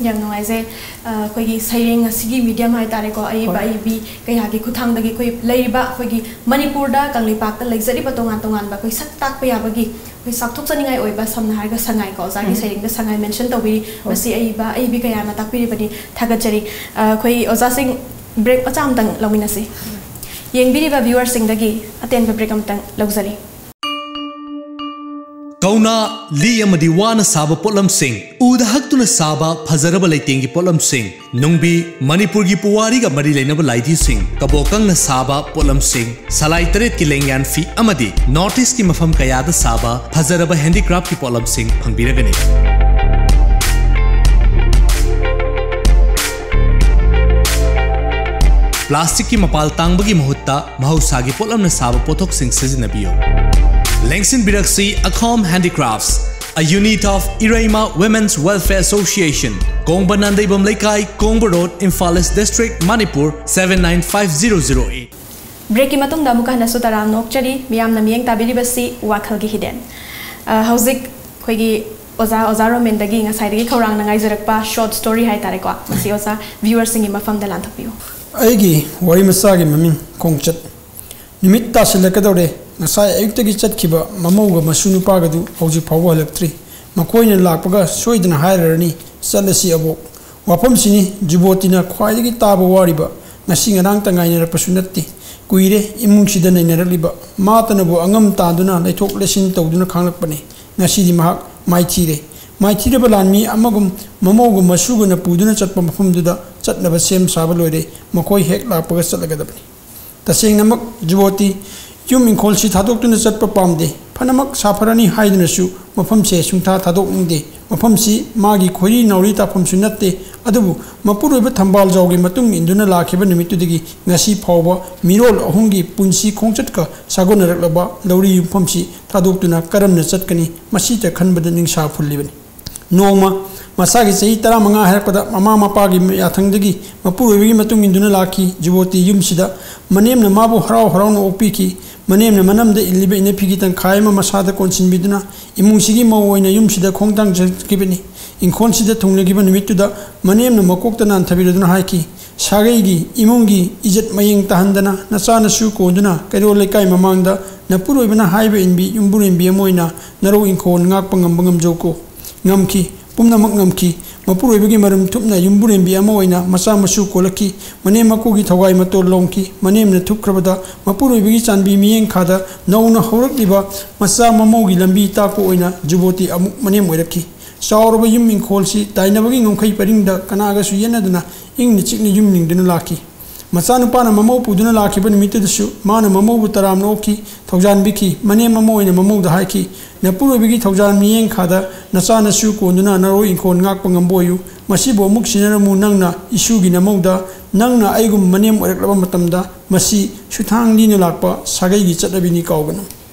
ꯌꯥꯝ ꯅꯨꯡꯉꯥꯏꯖꯩ꯫ ꯑ, ꯑꯩꯈꯣꯏꯒꯤ ꯁꯩꯔꯦꯡ ꯑꯁꯤꯒꯤ medium ꯍꯥꯏ ꯇꯥꯔꯦꯀꯣ, ꯑꯏꯕ ꯍꯣꯏ꯫ ꯑꯏꯕꯤ ꯀꯌꯥꯒꯤ ꯈꯨꯠꯊꯥꯡꯗꯒꯤ ꯑꯩꯈꯣꯏ ꯂꯩꯔꯤꯕ ꯑꯩꯈꯣꯏꯒꯤ ꯃꯅꯤꯄꯨꯔꯗ ꯀꯪꯂꯩꯄꯥꯛꯇ ꯂꯩꯖꯔꯤꯕ ꯇꯣꯉꯥꯟ ꯇꯣꯉꯥꯟꯕ ꯑꯩꯈꯣꯏ ꯁꯛ ꯇꯥꯛꯄ ꯌꯥꯕꯒꯤ ꯑꯩꯈꯣꯏ ꯆꯥꯎꯊꯣꯛꯆꯅꯤꯡꯉꯥꯏ ꯑꯣꯏꯕ, ꯁꯝꯅ ꯍꯥꯏꯔꯒ ꯁꯉꯥꯏꯀꯣ, ꯑꯣꯖꯥꯒꯤ ꯎꯝ꯫ ꯁꯩꯔꯦꯡꯗ ꯁꯉꯥꯏ mention ꯇꯧꯕꯤꯔꯤ꯫ ꯍꯣꯏ꯫ ꯃꯁꯤ ꯑꯏꯕ ꯑꯏꯕꯤ ꯀꯌꯥꯅ ꯇꯥꯛꯄꯤꯔꯤꯕꯅꯤ꯫ ꯊꯥꯒꯠꯆꯔꯤ꯫ ꯑ, ꯑꯩꯈꯣꯏ ꯑꯣꯖꯥꯁꯤꯡ, break ꯃꯆꯥ ꯑꯃꯇꯪ ꯂꯧꯃꯤꯟꯅꯁꯤ꯫ ꯌꯦꯡꯕꯤꯔꯤꯕ viewerꯁꯤꯡꯗꯒꯤ ꯑꯇꯦꯟꯕ break ꯑꯃꯇꯪ ꯂꯧꯖꯔꯤ꯫ ꯀꯧꯅꯥ, ꯂꯤ ꯑꯃꯗꯤ ꯋꯥꯅ ꯁꯥꯕ ꯄꯣꯠꯂꯝꯁꯤꯡ, ꯎꯗ ꯍꯛꯇꯨꯅ ꯁꯥꯕ ꯐꯖꯔꯕ ꯂꯩꯇꯦꯡꯒꯤ ꯄꯣꯠꯂꯝꯁꯤꯡ, ꯅꯨꯡꯕꯤ, ꯃꯅꯤꯄꯨꯔꯒꯤ ꯄꯨꯋꯥꯔꯤꯒ ꯃꯔꯤ ꯂꯩꯅꯕ ꯂꯥꯏꯙꯤꯁꯤꯡ, ꯀꯕꯣꯀꯪꯅ ꯁꯥꯕ ꯄꯣꯠꯂꯝꯁꯤꯡ, ꯁꯂꯥꯏ ꯇꯔꯦꯠꯀꯤ ꯂꯦꯡꯌꯥꯟ ꯐꯤ ꯑꯃꯗꯤ North Eastꯀꯤ ꯃꯐꯝ ꯀꯌꯥꯗ ꯁꯥꯕ ꯐꯖꯔꯕ handicraftꯀꯤ ꯄꯣꯠꯂꯝꯁꯤꯡ ꯐꯪꯕꯤꯔꯒꯅꯤ꯫ Plasticꯀꯤ ꯃꯄꯥꯜ ꯇꯥꯡꯕꯒꯤ ꯃꯍꯨꯠꯇ ꯃꯍꯧꯁꯥꯒꯤ ꯄꯣꯠꯂꯝꯅ ꯁꯥꯕ ꯄꯣꯠꯊꯣꯛꯁꯤꯡ ꯁꯤꯖꯤꯟꯅꯕꯤꯌꯨ꯫ ꯂꯦꯡꯁꯤꯟꯕꯤꯔꯛꯁꯤ Akhom Handicrafts, a unit of Ireima Women's Welfare Association, ꯀꯣꯡꯕ Nandeibam ꯂꯩꯀꯥꯏ, ꯀꯣꯡꯕ Road, Imphal East District, Manipur seven nine five zero zero eight꯫ Breakꯀꯤ ꯃꯇꯨꯡꯗ ꯑꯃꯨꯛꯀ ꯍꯟꯅꯁꯨ ꯇꯔꯥꯝꯅ ꯑꯣꯛꯆꯔꯤ꯫ ꯃꯤꯌꯥꯝꯅ ꯃꯤꯠꯌꯦꯡ ꯇꯥꯕꯤꯔꯤꯕꯁꯤ ꯋꯥꯈꯜꯒꯤ ꯍꯤꯗꯦꯟ꯫ ꯑ, ꯍꯧꯖꯤꯛ ꯑꯩꯈꯣꯏꯒꯤ ꯑꯣꯖꯥ, ꯑꯣꯖꯥ ꯔꯣꯃꯦꯟꯗꯒꯤ ꯉꯁꯥꯏꯗꯒꯤ ꯈꯧꯔꯥꯡꯅ ꯉꯥꯏꯖꯔꯛꯄ short story ꯍꯥꯏ ꯇꯥꯔꯦꯀꯣ, ꯃꯁꯤ ꯑꯣꯖꯥ viewerꯁꯤꯡꯒꯤ ꯃꯐꯝꯗ ꯂꯥꯟꯊꯣꯛꯄꯤꯌꯨ꯫ ꯑꯩꯒꯤ ꯋꯥꯔꯤ ꯃꯆꯥꯒꯤ ꯃꯃꯤꯡ ꯈꯣꯡꯆꯠ꯫ ꯅꯨꯃꯤꯠ ꯇꯥꯁꯤꯜꯂꯛꯀꯗꯧꯔꯦ꯫ ꯉꯁꯥꯏ ꯑꯌꯨꯛꯇꯒꯤ ꯆꯠꯈꯤꯕ ꯃꯃꯧꯒ ꯃꯁꯨ ꯅꯨꯄꯥꯒꯗꯨ ꯍꯧꯖꯤꯛ ꯐꯥꯎꯕ ꯍꯜꯂꯛꯇ꯭ꯔꯤ꯫ ꯃꯈꯣꯏꯅ ꯂꯥꯛꯄꯒ ꯁꯣꯏꯗꯅ ꯍꯥꯏꯔꯔꯅꯤ, "ꯆꯠꯂꯁꯤ ꯑꯕꯣꯛ"꯫ ꯋꯥꯐꯝꯁꯤꯅꯤ ꯖꯨꯕꯣꯇꯤꯅ ꯈ꯭ꯋꯥꯏꯗꯒꯤ ꯇꯥꯕ ꯋꯥꯔꯤꯕ꯫ ꯉꯁꯤ ꯉꯔꯥꯡꯇ ꯉꯥꯏꯅꯔꯛꯄꯁꯨ ꯅꯠꯇꯦ, ꯀꯨꯏꯔꯦ ꯏꯃꯨꯡꯁꯤꯗ ꯅꯩꯅꯔꯛꯂꯤꯕ꯫ ꯃꯥꯇꯅꯕꯨ ꯑꯉꯝ ꯇꯥꯗꯨꯅ ꯂꯩꯊꯣꯛ ꯂꯩꯁꯤꯟ ꯇꯧꯗꯨꯅ ꯈꯥꯡꯂꯛꯄꯅꯤ꯫ ꯉꯁꯤꯗꯤ ꯃꯍꯥꯛ ꯃꯥꯏꯊꯤꯔꯦ꯫ ꯃꯥꯏꯊꯤꯔꯕ ꯂꯥꯟꯃꯤ ꯑꯃꯒꯨꯝ ꯃꯃꯧꯒ ꯃꯁꯨꯒꯅ ꯄꯨꯗꯨꯅ ꯆꯠꯄ ꯃꯐꯝꯗꯨꯗ ꯆꯠꯅꯕ ꯁꯦꯝ ꯁꯥꯕ ꯂꯣꯏꯔꯦ꯫ ꯃꯈꯣꯏ ꯍꯦꯛ ꯂꯥꯛꯄꯒ ꯆꯠꯂꯒꯗꯕꯅꯤ꯫ ꯇꯁꯦꯡꯅꯃꯛ ꯖꯨꯕꯣꯇꯤ ꯌꯨꯝ ꯏꯪꯈꯣꯜꯁꯤ ꯊꯥꯗꯣꯛꯇꯨꯅ ꯆꯠꯄ ꯄꯥꯝꯗꯦ꯫ ꯐꯅꯃꯛ ꯁꯥꯐꯔꯅꯤ ꯍꯥꯏꯗꯨꯅꯁꯨ ꯃꯐꯝꯁꯦ ꯁꯨꯡꯊꯥ ꯊꯥꯗꯣꯛꯅꯤꯡꯗꯦ꯫ ꯃꯐꯝꯁꯤ ꯃꯥꯒꯤ ꯈꯣꯏꯔꯤ ꯅꯥꯎꯔꯤ ꯇꯥꯐꯝꯁꯨ ꯅꯠꯇꯦ꯫ ꯑꯗꯨꯕꯨ ꯃꯄꯨꯔꯣꯏꯕ ꯊꯝꯕꯥꯜꯖꯥꯎꯒꯤ ꯃꯇꯨꯡ ꯏꯟꯗꯨꯅ ꯂꯥꯛꯈꯤꯕ ꯅꯨꯃꯤꯠꯇꯨꯗꯒꯤ ꯉꯁꯤ ꯐꯥꯎꯕ ꯃꯤꯔꯣꯜ ꯑꯍꯨꯝꯒꯤ ꯄꯨꯟꯁꯤ ꯈꯣꯡꯆꯠꯀ ꯁꯥꯒꯣꯟꯅꯔꯛꯂꯕ ꯂꯧꯔꯤ ꯌꯨꯝꯐꯝꯁꯤ ꯊꯥꯗꯣꯛꯇꯨꯅ ꯀꯔꯝꯅ ꯆꯠꯀꯅꯤ? ꯃꯁꯤꯇ ꯈꯟꯕꯗ ꯅꯤꯡꯁꯥ ꯐꯨꯜꯂꯤꯕꯅꯤ꯫ ꯅꯣꯡꯃ ꯃꯁꯥꯒꯤ ꯆꯍꯤ ꯇꯔꯥꯃꯉꯥ ꯍꯥꯏꯔꯛꯄꯗ ꯃꯃꯥ ꯃꯄꯥꯒꯤ ꯌꯥꯊꯪꯗꯒꯤ ꯃꯄꯨꯔꯣꯏꯕꯒꯤ ꯃꯇꯨꯡ ꯏꯟꯗꯨꯅ ꯂꯥꯛꯈꯤ꯫ ꯖꯨꯕꯣꯇꯤ ꯌꯨꯝꯁꯤꯗ ꯃꯅꯦꯝꯅ ꯃꯥꯕꯨ ꯍꯔꯥꯎ ꯍꯔꯥꯎꯅ ꯑꯣꯛꯄꯤꯈꯤ꯫ ꯃꯅꯦꯝꯅ ꯃꯅꯝꯗ ꯏꯜꯂꯤꯕ ꯏꯅꯐꯤꯒꯤ ꯇꯪꯈꯥꯏ ꯑꯃ ꯃꯁꯥꯗ ꯀꯣꯟꯁꯤꯟꯕꯤꯗꯨꯅ ꯏꯃꯨꯡꯁꯤꯒꯤ ꯃꯧ ꯑꯣꯏꯅ ꯌꯨꯝꯁꯤꯗ ꯈꯣꯡꯊꯥꯡ ꯆꯠꯈꯤꯕꯅꯤ꯫ ꯏꯪꯈꯣꯜꯁꯤꯗ ꯊꯨꯡꯂꯈꯤꯕ ꯅꯨꯃꯤꯠꯇꯨꯗ ꯃꯅꯦꯝꯅ ꯃꯀꯣꯛꯇ ꯅꯥꯟꯊꯕꯤꯔꯗꯨꯅ ꯍꯥꯏꯈꯤ, "ꯁꯥꯒꯩꯒꯤ ꯏꯃꯨꯡꯒꯤ ꯏꯖꯠ ꯃꯌꯦꯡ ꯇꯥꯍꯟꯗꯅ ꯅꯆꯥꯅꯁꯨ ꯀꯣꯟꯗꯨꯅ ꯀꯩꯔꯣꯜ ꯂꯩꯀꯥꯏ ꯃꯃꯥꯡꯗ ꯅꯄꯨꯔꯣꯏꯕꯅ ꯍꯥꯏꯕ ꯏꯟꯕꯤ ꯌꯨꯝꯕꯨꯔꯦꯝꯕꯤ ꯑꯃ ꯑꯣꯏꯅ ꯅꯔꯧ ꯏꯪꯈꯣꯜ ꯉꯥꯛꯄ ꯉꯝꯕ ꯉꯝꯖꯧꯀꯣ"꯫ ꯉꯝꯈꯤ꯫ ꯄꯨꯝꯅꯃꯛ ꯉꯝꯈꯤ꯫ ꯃꯄꯨꯔꯣꯏꯕꯒꯤ ꯃꯔꯨꯝ ꯊꯨꯞꯅ ꯌꯨꯝꯕꯨꯔꯦꯝꯕꯤ ꯑꯃ ꯑꯣꯏꯅ ꯃꯆꯥ ꯃꯁꯨ ꯀꯣꯜꯂꯛꯈꯤ꯫ ꯃꯅꯦꯝ ꯃꯀꯨꯒꯤ ꯊꯋꯥꯏ ꯃꯇꯣꯜ ꯂꯣꯝꯈꯤ꯫ ꯃꯅꯦꯝꯅ ꯊꯨꯞꯈ꯭ꯔꯕꯗ ꯃꯄꯨꯔꯣꯏꯕꯒꯤ ꯆꯥꯟꯕꯤ ꯃꯤꯠꯌꯦꯡ ꯈꯥꯗ ꯅꯧꯅ ꯍꯧꯔꯛꯂꯤꯕ ꯃꯆꯥ ꯃꯃꯧꯒꯤ ꯂꯝꯕꯤ ꯇꯥꯛꯄ ꯑꯣꯏꯅ ꯖꯨꯕꯣꯇꯤ ꯑꯃꯨꯛ ꯃꯅꯦꯝ ꯑꯣꯏꯔꯛꯈꯤ꯫ ꯆꯥꯎꯔꯕ ꯌꯨꯝ ꯏꯪꯈꯣꯜꯁꯤ ꯇꯥꯏꯅꯕꯒꯤ ꯉꯝꯈꯩ ꯄꯔꯤꯡꯗ ꯀꯅꯥꯒꯁꯨ ꯌꯦꯠꯅꯗꯅ ꯏꯪꯅ ꯆꯤꯛꯅ ꯌꯨꯝ ꯂꯤꯡꯗꯨꯅ ꯂꯥꯛꯈꯤ꯫ ꯃꯆꯥꯅꯨꯄꯥꯅ ꯃꯃꯧ ꯄꯨꯗꯨꯅ ꯂꯥꯛꯈꯤꯕ ꯅꯨꯃꯤꯠꯇꯨꯗꯁꯨ ꯃꯥꯅ ꯃꯃꯧꯕꯨ ꯇꯔꯥꯝꯅ ꯑꯣꯛꯈꯤ, ꯊꯧꯖꯥꯟꯕꯤꯈꯤ꯫ ꯃꯅꯦꯝ ꯑꯃ ꯑꯣꯏꯅ ꯃꯃꯧꯗ ꯍꯥꯏꯈꯤ, "ꯅꯄꯨꯔꯣꯏꯕꯒꯤ ꯊꯧꯖꯥꯟ ꯃꯤꯠꯌꯦꯡ ꯈꯥꯗ ꯅꯆꯥ ꯅꯁꯨ ꯀꯣꯟꯗꯨꯅ ꯅꯔꯧ ꯏꯪꯈꯣꯜ ꯉꯥꯛꯄ ꯉꯝꯕ ꯑꯣꯏꯌꯨ꯫ ꯃꯁꯤꯕꯨ ꯑꯃꯨꯛ ꯁꯤꯟꯅꯔꯝꯃꯨ ꯅꯪꯅ ꯏꯁꯨꯒꯤ ꯅꯃꯧꯗ, ꯅꯪꯅ ꯑꯩꯒꯨꯝ ꯃꯅꯦꯝ ꯑꯣꯏꯔꯛꯂꯕ ꯃꯇꯝꯗ ꯃꯁꯤ ꯁꯨꯊꯥꯡ ꯂꯤꯅ ꯂꯥꯛꯄ ꯁꯥꯒꯩꯒꯤ ꯆꯠꯅꯕꯤꯅꯤ ꯀꯥꯎꯒꯅꯨ"꯫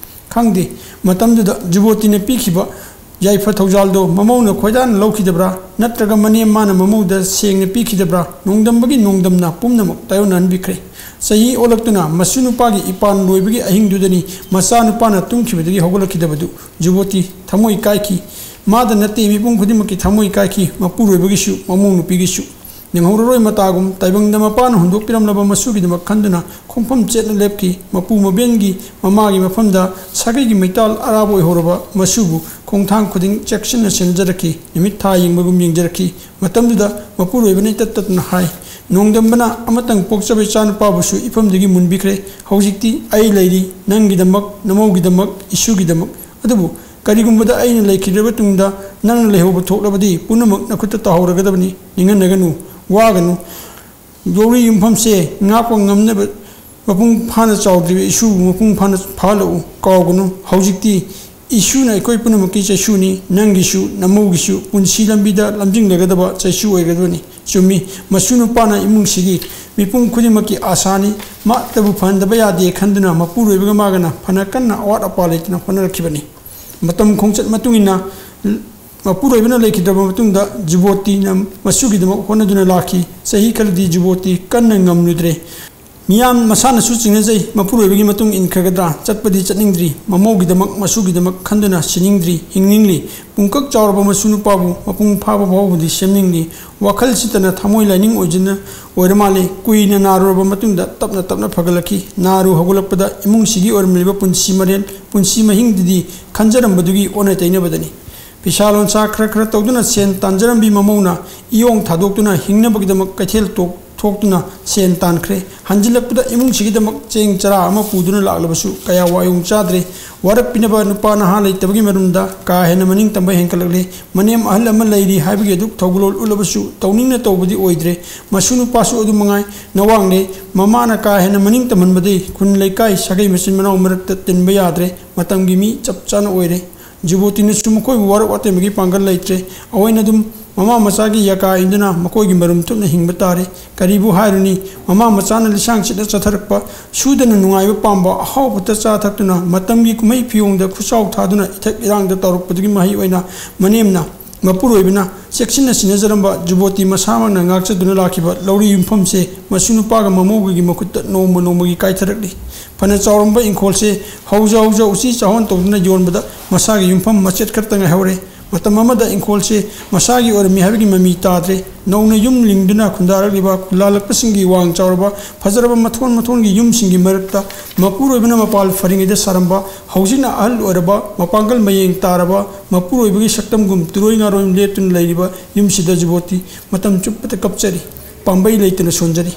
ꯈꯪꯗꯦ, ꯃꯇꯝꯗꯨꯗ ꯖꯨꯕꯣꯇꯤꯅ ꯄꯤꯈꯤꯕ ꯌꯥꯏꯐ ꯊꯧꯖꯥꯜꯗꯣ ꯃꯃꯧꯅ ꯈꯣꯏꯗꯥꯅ ꯂꯧꯈꯤꯗꯕ꯭ꯔꯥ, ꯅꯠꯇ꯭ꯔꯒ ꯃꯅꯦꯝ ꯃꯥꯅ ꯃꯃꯧꯗ ꯁꯦꯡꯅ ꯄꯤꯈꯤꯗꯕ꯭ꯔꯥ, ꯅꯣꯡꯗꯝꯕꯒꯤ ꯅꯣꯡꯗꯝꯅ ꯄꯨꯝꯅꯃꯛ ꯇꯥꯏꯑꯣꯟꯅꯍꯟꯕꯤꯈ꯭ꯔꯦ꯫ ꯆꯍꯤ ꯑꯣꯜꯂꯛꯇꯨꯅ ꯃꯁꯨ ꯅꯨꯄꯥꯒꯤ ꯏꯄꯥꯟ ꯂꯣꯏꯕꯒꯤ ꯑꯍꯤꯡꯗꯨꯗꯅꯤ ꯃꯆꯥ ꯅꯨꯄꯥꯅ ꯇꯨꯝꯈꯤꯕꯗꯒꯤ ꯍꯧꯒꯠꯂꯛꯈꯤꯗꯕꯗꯨ꯫ ꯖꯨꯕꯣꯇꯤ ꯊꯃꯣꯏ ꯀꯥꯏꯈꯤ꯫ ꯃꯥꯗ ꯅꯠꯇꯦ, ꯃꯤꯄꯨꯝ ꯈꯨꯗꯤꯡꯃꯛꯀꯤ ꯊꯃꯣꯏ ꯀꯥꯏꯈꯤ, ꯃꯄꯨꯔꯣꯏꯕꯒꯤꯁꯨ, ꯃꯃꯧ ꯅꯨꯄꯤꯒꯤꯁꯨ꯫ ꯅꯪꯍꯧꯔꯔꯣꯏ ꯃꯇꯥꯒꯨꯝ ꯇꯥꯏꯕꯪꯗ ꯃꯄꯥꯅ ꯍꯨꯟꯗꯣꯛꯄꯤꯔꯝꯂꯕ ꯃꯁꯨꯒꯤꯗꯃꯛ ꯈꯟꯗꯨꯅ ꯈꯣꯡꯐꯝ ꯆꯦꯠꯅ ꯂꯦꯞꯈꯤ꯫ ꯃꯄꯨ ꯃꯕꯦꯟꯒꯤ ꯃꯃꯥꯒꯤ ꯃꯐꯝꯗ ꯁꯥꯒꯩꯒꯤ ꯃꯩꯇꯥꯜ ꯑꯔꯥꯕ ꯑꯣꯏꯍꯧꯔꯕ ꯃꯁꯨꯕꯨ ꯈꯣꯡꯊꯥꯡ ꯈꯨꯗꯤꯡ ꯆꯦꯛꯁꯤꯟꯅ ꯁꯦꯟꯅꯖꯔꯛꯈꯤ꯫ ꯅꯨꯃꯤꯠ ꯊꯥ ꯌꯦꯡꯕꯒꯨꯝ ꯌꯦꯡꯖꯔꯛꯈꯤ꯫ ꯃꯇꯝꯗꯨꯗ ꯃꯄꯨꯔꯣꯏꯕꯅ ꯏꯇꯠ ꯇꯠꯇꯅ ꯍꯥꯏ, "ꯅꯣꯡꯗꯝꯕꯅ ꯑꯃꯇꯪ ꯄꯣꯛꯆꯕ ꯏꯆꯥꯅꯨꯄꯥꯕꯨꯁꯨ ꯏꯐꯝꯗꯒꯤ ꯃꯨꯟꯕꯤꯈ꯭ꯔꯦ꯫ ꯍꯧꯖꯤꯛꯇꯤ ꯑꯩ ꯂꯩꯔꯤ, ꯅꯪꯒꯤꯗꯃꯛ, ꯅꯃꯧꯒꯤꯗꯃꯛ, ꯏꯁꯨꯒꯤꯗꯃꯛ꯫ ꯑꯗꯨꯕꯨ ꯀꯔꯤꯒꯨꯝꯕꯗ ꯑꯩꯅ ꯂꯩꯈꯤꯗ꯭ꯔꯕ ꯇꯨꯡꯗ ꯅꯪꯅ ꯂꯩꯍꯧꯕ ꯊꯣꯛꯂꯕꯗꯤ ꯄꯨꯝꯅꯃꯛ ꯅꯈꯨꯠꯇ ꯇꯥꯍꯧꯔꯒꯗꯕꯅꯤ꯫ ꯅꯤꯡꯍꯟꯅꯒꯅꯨ, ꯋꯥꯒꯅꯨ꯫ ꯂꯧꯔꯤ ꯌꯨꯝꯐꯝꯁꯦ ꯉꯥꯛꯄ ꯉꯝꯅꯕ ꯃꯄꯨꯡ ꯐꯥꯅ ꯆꯥꯎꯗ꯭ꯔꯤꯕ ꯏꯁꯨꯕꯨ ꯃꯄꯨꯡ ꯐꯥꯅ ꯐꯥꯍꯜꯂꯛꯎ꯫ ꯀꯥꯎꯒꯅꯨ, ꯍꯧꯖꯤꯛꯇꯤ ꯏꯁꯨꯅ ꯑꯩꯈꯣꯏ ꯄꯨꯝꯅꯃꯛꯀꯤ ꯆꯩꯁꯨꯅꯤ, ꯅꯪꯒꯤꯁꯨ ꯅꯃꯧꯒꯤꯁꯨ ꯄꯨꯟꯁꯤ ꯂꯝꯕꯤꯗ ꯂꯝꯖꯤꯡꯂꯒꯗꯕ ꯆꯩꯁꯨ ꯑꯣꯏꯒꯗꯕꯅꯤ"꯫ ꯆꯨꯝꯃꯤ, ꯃꯁꯨ ꯅꯨꯄꯥꯅ ꯏꯃꯨꯡꯁꯤꯒꯤ ꯃꯤꯄꯨꯝ ꯈꯨꯗꯤꯡꯃꯛꯀꯤ ꯑꯥꯁꯥꯅꯤ꯫ ꯃꯥꯇꯕꯨ ꯐꯍꯟꯗꯕ ꯌꯥꯗꯦ ꯈꯟꯗꯨꯅ ꯃꯄꯨꯔꯣꯏꯕꯒ ꯃꯥꯒꯅ ꯐꯅ ꯀꯟꯅ ꯑꯋꯥꯠ ꯑꯄꯥ ꯂꯩꯇꯅ ꯍꯣꯠꯅꯔꯛꯈꯤꯕꯅꯤ꯫ ꯃꯇꯝ ꯈꯣꯡꯆꯠ ꯃꯇꯨꯡ ꯏꯟꯅ ꯃꯄꯨꯔꯣꯏꯕꯅ ꯂꯩꯈꯤꯗ꯭ꯔꯕ ꯃꯇꯨꯡꯗ ꯖꯨꯕꯣꯇꯤꯅ ꯃꯁꯨꯒꯤꯗꯃꯛ ꯍꯣꯠꯅꯗꯨꯅ ꯂꯥꯛꯈꯤ꯫ ꯆꯍꯤ ꯈꯔꯗꯤ ꯖꯨꯕꯣꯇꯤ ꯀꯟꯅ ꯉꯝꯂꯨꯗ꯭ꯔꯦ꯫ ꯃꯤꯌꯥꯝ ꯃꯁꯥꯅꯁꯨ ꯆꯤꯡꯅꯖꯩ, ꯃꯄꯨꯔꯣꯏꯕꯒꯤ ꯃꯇꯨꯡ ꯏꯟꯈ꯭ꯔꯒꯗ꯭ꯔꯥ? ꯆꯠꯄꯗꯤ ꯆꯠꯅꯤꯡꯗ꯭ꯔꯤ, ꯃꯃꯧꯒꯤꯗꯃꯛ, ꯃꯁꯨꯒꯤꯗꯃꯛ ꯈꯟꯗꯨꯅ ꯁꯤꯅꯤꯡꯗ꯭ꯔꯤ, ꯍꯤꯡꯅꯤꯡꯂꯤ꯫ ꯄꯨꯡꯀꯛ ꯆꯥꯎꯔꯕ ꯃꯁꯨ ꯅꯨꯄꯥꯕꯨ ꯃꯄꯨꯡ ꯐꯥꯕ ꯐꯥꯎꯕꯗꯤ ꯁꯦꯝꯅꯤꯡꯂꯤ꯫ ꯋꯥꯈꯜ ꯁꯤꯠꯇꯅ ꯊꯃꯣꯏ ꯂꯥꯏꯅꯤꯡ ꯑꯣꯏꯖꯅ ꯑꯣꯏꯔ ꯃꯥꯜꯂꯦ꯫ ꯀꯨꯏꯅ ꯅꯥꯔꯨꯔꯕ ꯃꯇꯨꯡꯗ ꯇꯞꯅ ꯇꯞꯅ ꯐꯒꯠꯂꯛꯈꯤ꯫ ꯅꯥꯔꯨ ꯍꯧꯒꯠꯂꯛꯄꯗ ꯏꯃꯨꯡꯁꯤꯒꯤ ꯑꯣꯏꯔꯝꯂꯤꯕ ꯄꯨꯟꯁꯤ ꯃꯔꯦꯜ, ꯄꯨꯟꯁꯤ ꯃꯍꯤꯡꯗꯨꯗꯤ ꯈꯟꯖꯔꯝꯕꯗꯨꯒꯤ ꯑꯣꯟꯅ ꯇꯩꯅꯕꯗꯅꯤ꯫ ꯐꯤꯁꯥ ꯂꯣꯟꯁꯥ ꯈꯔ ꯈꯔ ꯇꯧꯗꯨꯅ ꯁꯦꯟ ꯇꯥꯟꯖꯔꯝꯕꯤ ꯃꯃꯧꯅ ꯏꯌꯣꯡ ꯊꯥꯗꯣꯛꯇꯨꯅ ꯍꯤꯡꯅꯕꯒꯤꯗꯃꯛ ꯀꯩꯊꯦꯜ ꯇꯣꯛ-, ꯊꯣꯛꯇꯨꯅ ꯁꯦꯟ ꯇꯥꯟꯈ꯭ꯔꯦ꯫ ꯍꯟꯖꯤꯜꯂꯛꯄꯗ ꯏꯃꯨꯡꯁꯤꯒꯤꯗꯃꯛ ꯆꯦꯡ ꯆꯔꯥ ꯑꯃ ꯄꯨꯗꯨꯅ ꯂꯥꯛꯂꯕꯁꯨ ꯀꯌꯥ ꯋꯥꯌꯣꯡ ꯆꯥꯗ꯭ꯔꯦ꯫ ꯋꯥꯔꯛꯄꯤꯅꯕ ꯅꯨꯄꯥ ꯅꯍꯥ ꯂꯩꯇꯕꯒꯤ ꯃꯔꯝꯗ ꯀꯥ ꯍꯦꯟꯅ ꯃꯅꯤꯡ ꯇꯝꯕ ꯍꯦꯟꯒꯠꯂꯛꯂꯦ꯫ ꯃꯅꯦꯝ ꯑꯍꯜ ꯑꯃ ꯂꯩꯔꯤ ꯍꯥꯏꯕꯒꯤ ꯑꯗꯨꯛ ꯊꯧꯒꯜꯂꯣꯟ ꯎꯠꯂꯕꯁꯨ ꯇꯧꯅꯤꯡꯅ ꯇꯧꯕꯗꯤ ꯑꯣꯏꯗ꯭ꯔꯦ꯫ ꯃꯁꯨ ꯅꯨꯄꯥꯁꯨ ꯑꯗꯨ ꯃꯉꯥꯏ꯫ ꯅꯋꯥꯡꯂꯦ꯫ ꯃꯃꯥꯅ ꯀꯥ ꯍꯦꯟꯅ ꯃꯅꯤꯡ ꯇꯝꯍꯟꯕꯗꯒꯤ ꯈꯨꯟ ꯂꯩꯀꯥꯏ ꯁꯥꯒꯩ ꯃꯆꯤꯟ ꯃꯅꯥꯎ ꯃꯔꯛꯇ ꯇꯤꯟꯕ ꯌꯥꯗ꯭ꯔꯦ꯫ ꯃꯇꯝꯒꯤ ꯃꯤ ꯆꯞ ꯆꯥꯅ ꯑꯣꯏꯔꯦ꯫ ꯖꯨꯕꯣꯇꯤꯅꯁꯨ ꯃꯈꯣꯏꯕꯨ ꯋꯥꯔꯛ ꯋꯥꯇꯦꯝꯕꯒꯤ ꯄꯥꯡꯒꯜ ꯂꯩꯇ꯭ꯔꯦ꯫ ꯑꯋꯣꯏꯅ ꯑꯗꯨꯝ ꯃꯃꯥ ꯃꯆꯥꯒꯤ ꯌꯥꯀꯥ ꯏꯟꯗꯨꯅ ꯃꯈꯣꯏꯒꯤ ꯃꯔꯨꯝ ꯊꯨꯞꯅ ꯍꯤꯡꯕ ꯇꯥꯔꯦ꯫ ꯀꯔꯤꯕꯨ ꯍꯥꯏꯔꯨꯅꯤ, ꯃꯃꯥ ꯃꯆꯥꯅ ꯂꯤꯁꯥꯡ ꯁꯤꯠꯅ ꯆꯠꯊꯔꯛꯄ, ꯁꯨꯗꯅ ꯅꯨꯡꯉꯥꯏꯕ ꯄꯥꯝꯕ, ꯑꯍꯥꯎꯕꯇ ꯆꯥ ꯊꯛꯇꯨꯅ ꯃꯇꯝꯒꯤ ꯀꯨꯝꯍꯩ ꯐꯤꯌꯣꯡꯗ ꯈꯨꯠꯆꯥꯎ ꯊꯥꯗꯨꯅ ꯏꯊꯛ ꯏꯔꯥꯡꯗ ꯇꯧꯔꯛꯄꯗꯨꯒꯤ ꯃꯍꯩ ꯑꯣꯏꯅ ꯃꯅꯦꯝꯅ ꯃꯄꯨꯔꯣꯏꯕꯅ ꯆꯦꯛꯁꯤꯟꯅ ꯁꯤꯟꯅꯖꯔꯝꯕ ꯖꯨꯕꯣꯇꯤ ꯃꯁꯥꯃꯛꯅ ꯉꯥꯛꯆꯗꯨꯅ ꯂꯥꯛꯈꯤꯕ ꯂꯧꯔꯤ ꯌꯨꯝꯐꯝꯁꯦ ꯃꯁꯨ ꯅꯨꯄꯥꯒ ꯃꯃꯧꯒꯒꯤ ꯃꯈꯨꯠꯇ ꯅꯣꯡꯃ ꯅꯣꯡꯃꯒꯤ ꯀꯥꯏꯊꯔꯛꯂꯤ꯫ ꯐꯅ ꯆꯥꯎꯔꯝꯕ ꯏꯪꯈꯣꯜꯁꯦ ꯍꯧꯖ ꯍꯧꯖ ꯎꯆꯤ ꯆꯥꯍꯣꯟ ꯇꯧꯗꯨꯅ ꯌꯣꯟꯕꯗ ꯃꯁꯥꯒꯤ ꯌꯨꯝꯐꯝ ꯃꯆꯦꯠ ꯈꯛꯇ ꯉꯥꯏꯍꯧꯔꯦ꯫ ꯃꯇꯝ ꯑꯃꯗ ꯏꯪꯈꯣꯜꯁꯦ ꯃꯁꯥꯒꯤ ꯑꯣꯏꯔꯝꯃꯤ ꯍꯥꯏꯕꯒꯤ ꯃꯃꯤ ꯇꯥꯗ꯭ꯔꯦ꯫ ꯅꯧꯅ ꯌꯨꯝ ꯂꯤꯡꯗꯨꯅ ꯈꯨꯟꯗꯥꯔꯛꯂꯤꯕ ꯈꯨꯟꯂꯥꯜꯂꯛꯄꯁꯤꯡꯒꯤ ꯋꯥꯡ ꯆꯥꯎꯔꯕ ꯐꯖꯔꯕ ꯃꯊꯣꯟ ꯃꯊꯣꯟꯒꯤ ꯌꯨꯝꯁꯤꯡꯒꯤ ꯃꯔꯛꯇ ꯃꯄꯨꯔꯣꯏꯕꯅ ꯃꯄꯥꯜ ꯐꯔꯤꯉꯩꯗ ꯁꯥꯔꯝꯕ, ꯍꯧꯖꯤꯛꯅ ꯑꯍꯜ ꯑꯣꯏꯔꯕ, ꯃꯄꯥꯡꯒꯜ ꯃꯌꯦꯡ ꯇꯥꯔꯕ ꯃꯄꯨꯔꯣꯏꯕꯒꯤ ꯁꯛꯇꯝꯒꯨꯝ ꯇꯨꯔꯣꯏ ꯉꯥꯔꯣꯏ ꯂꯦꯞꯇꯨꯅ ꯂꯩꯔꯤꯕ ꯌꯨꯝꯁꯤꯗ ꯖꯤꯕꯣꯠꯇꯤ ꯃꯇꯝ ꯆꯨꯞꯄꯗ ꯀꯞꯆꯔꯤ, ꯄꯥꯝꯕꯩ ꯂꯩꯇꯅ ꯁꯣꯟꯖꯔꯤ꯫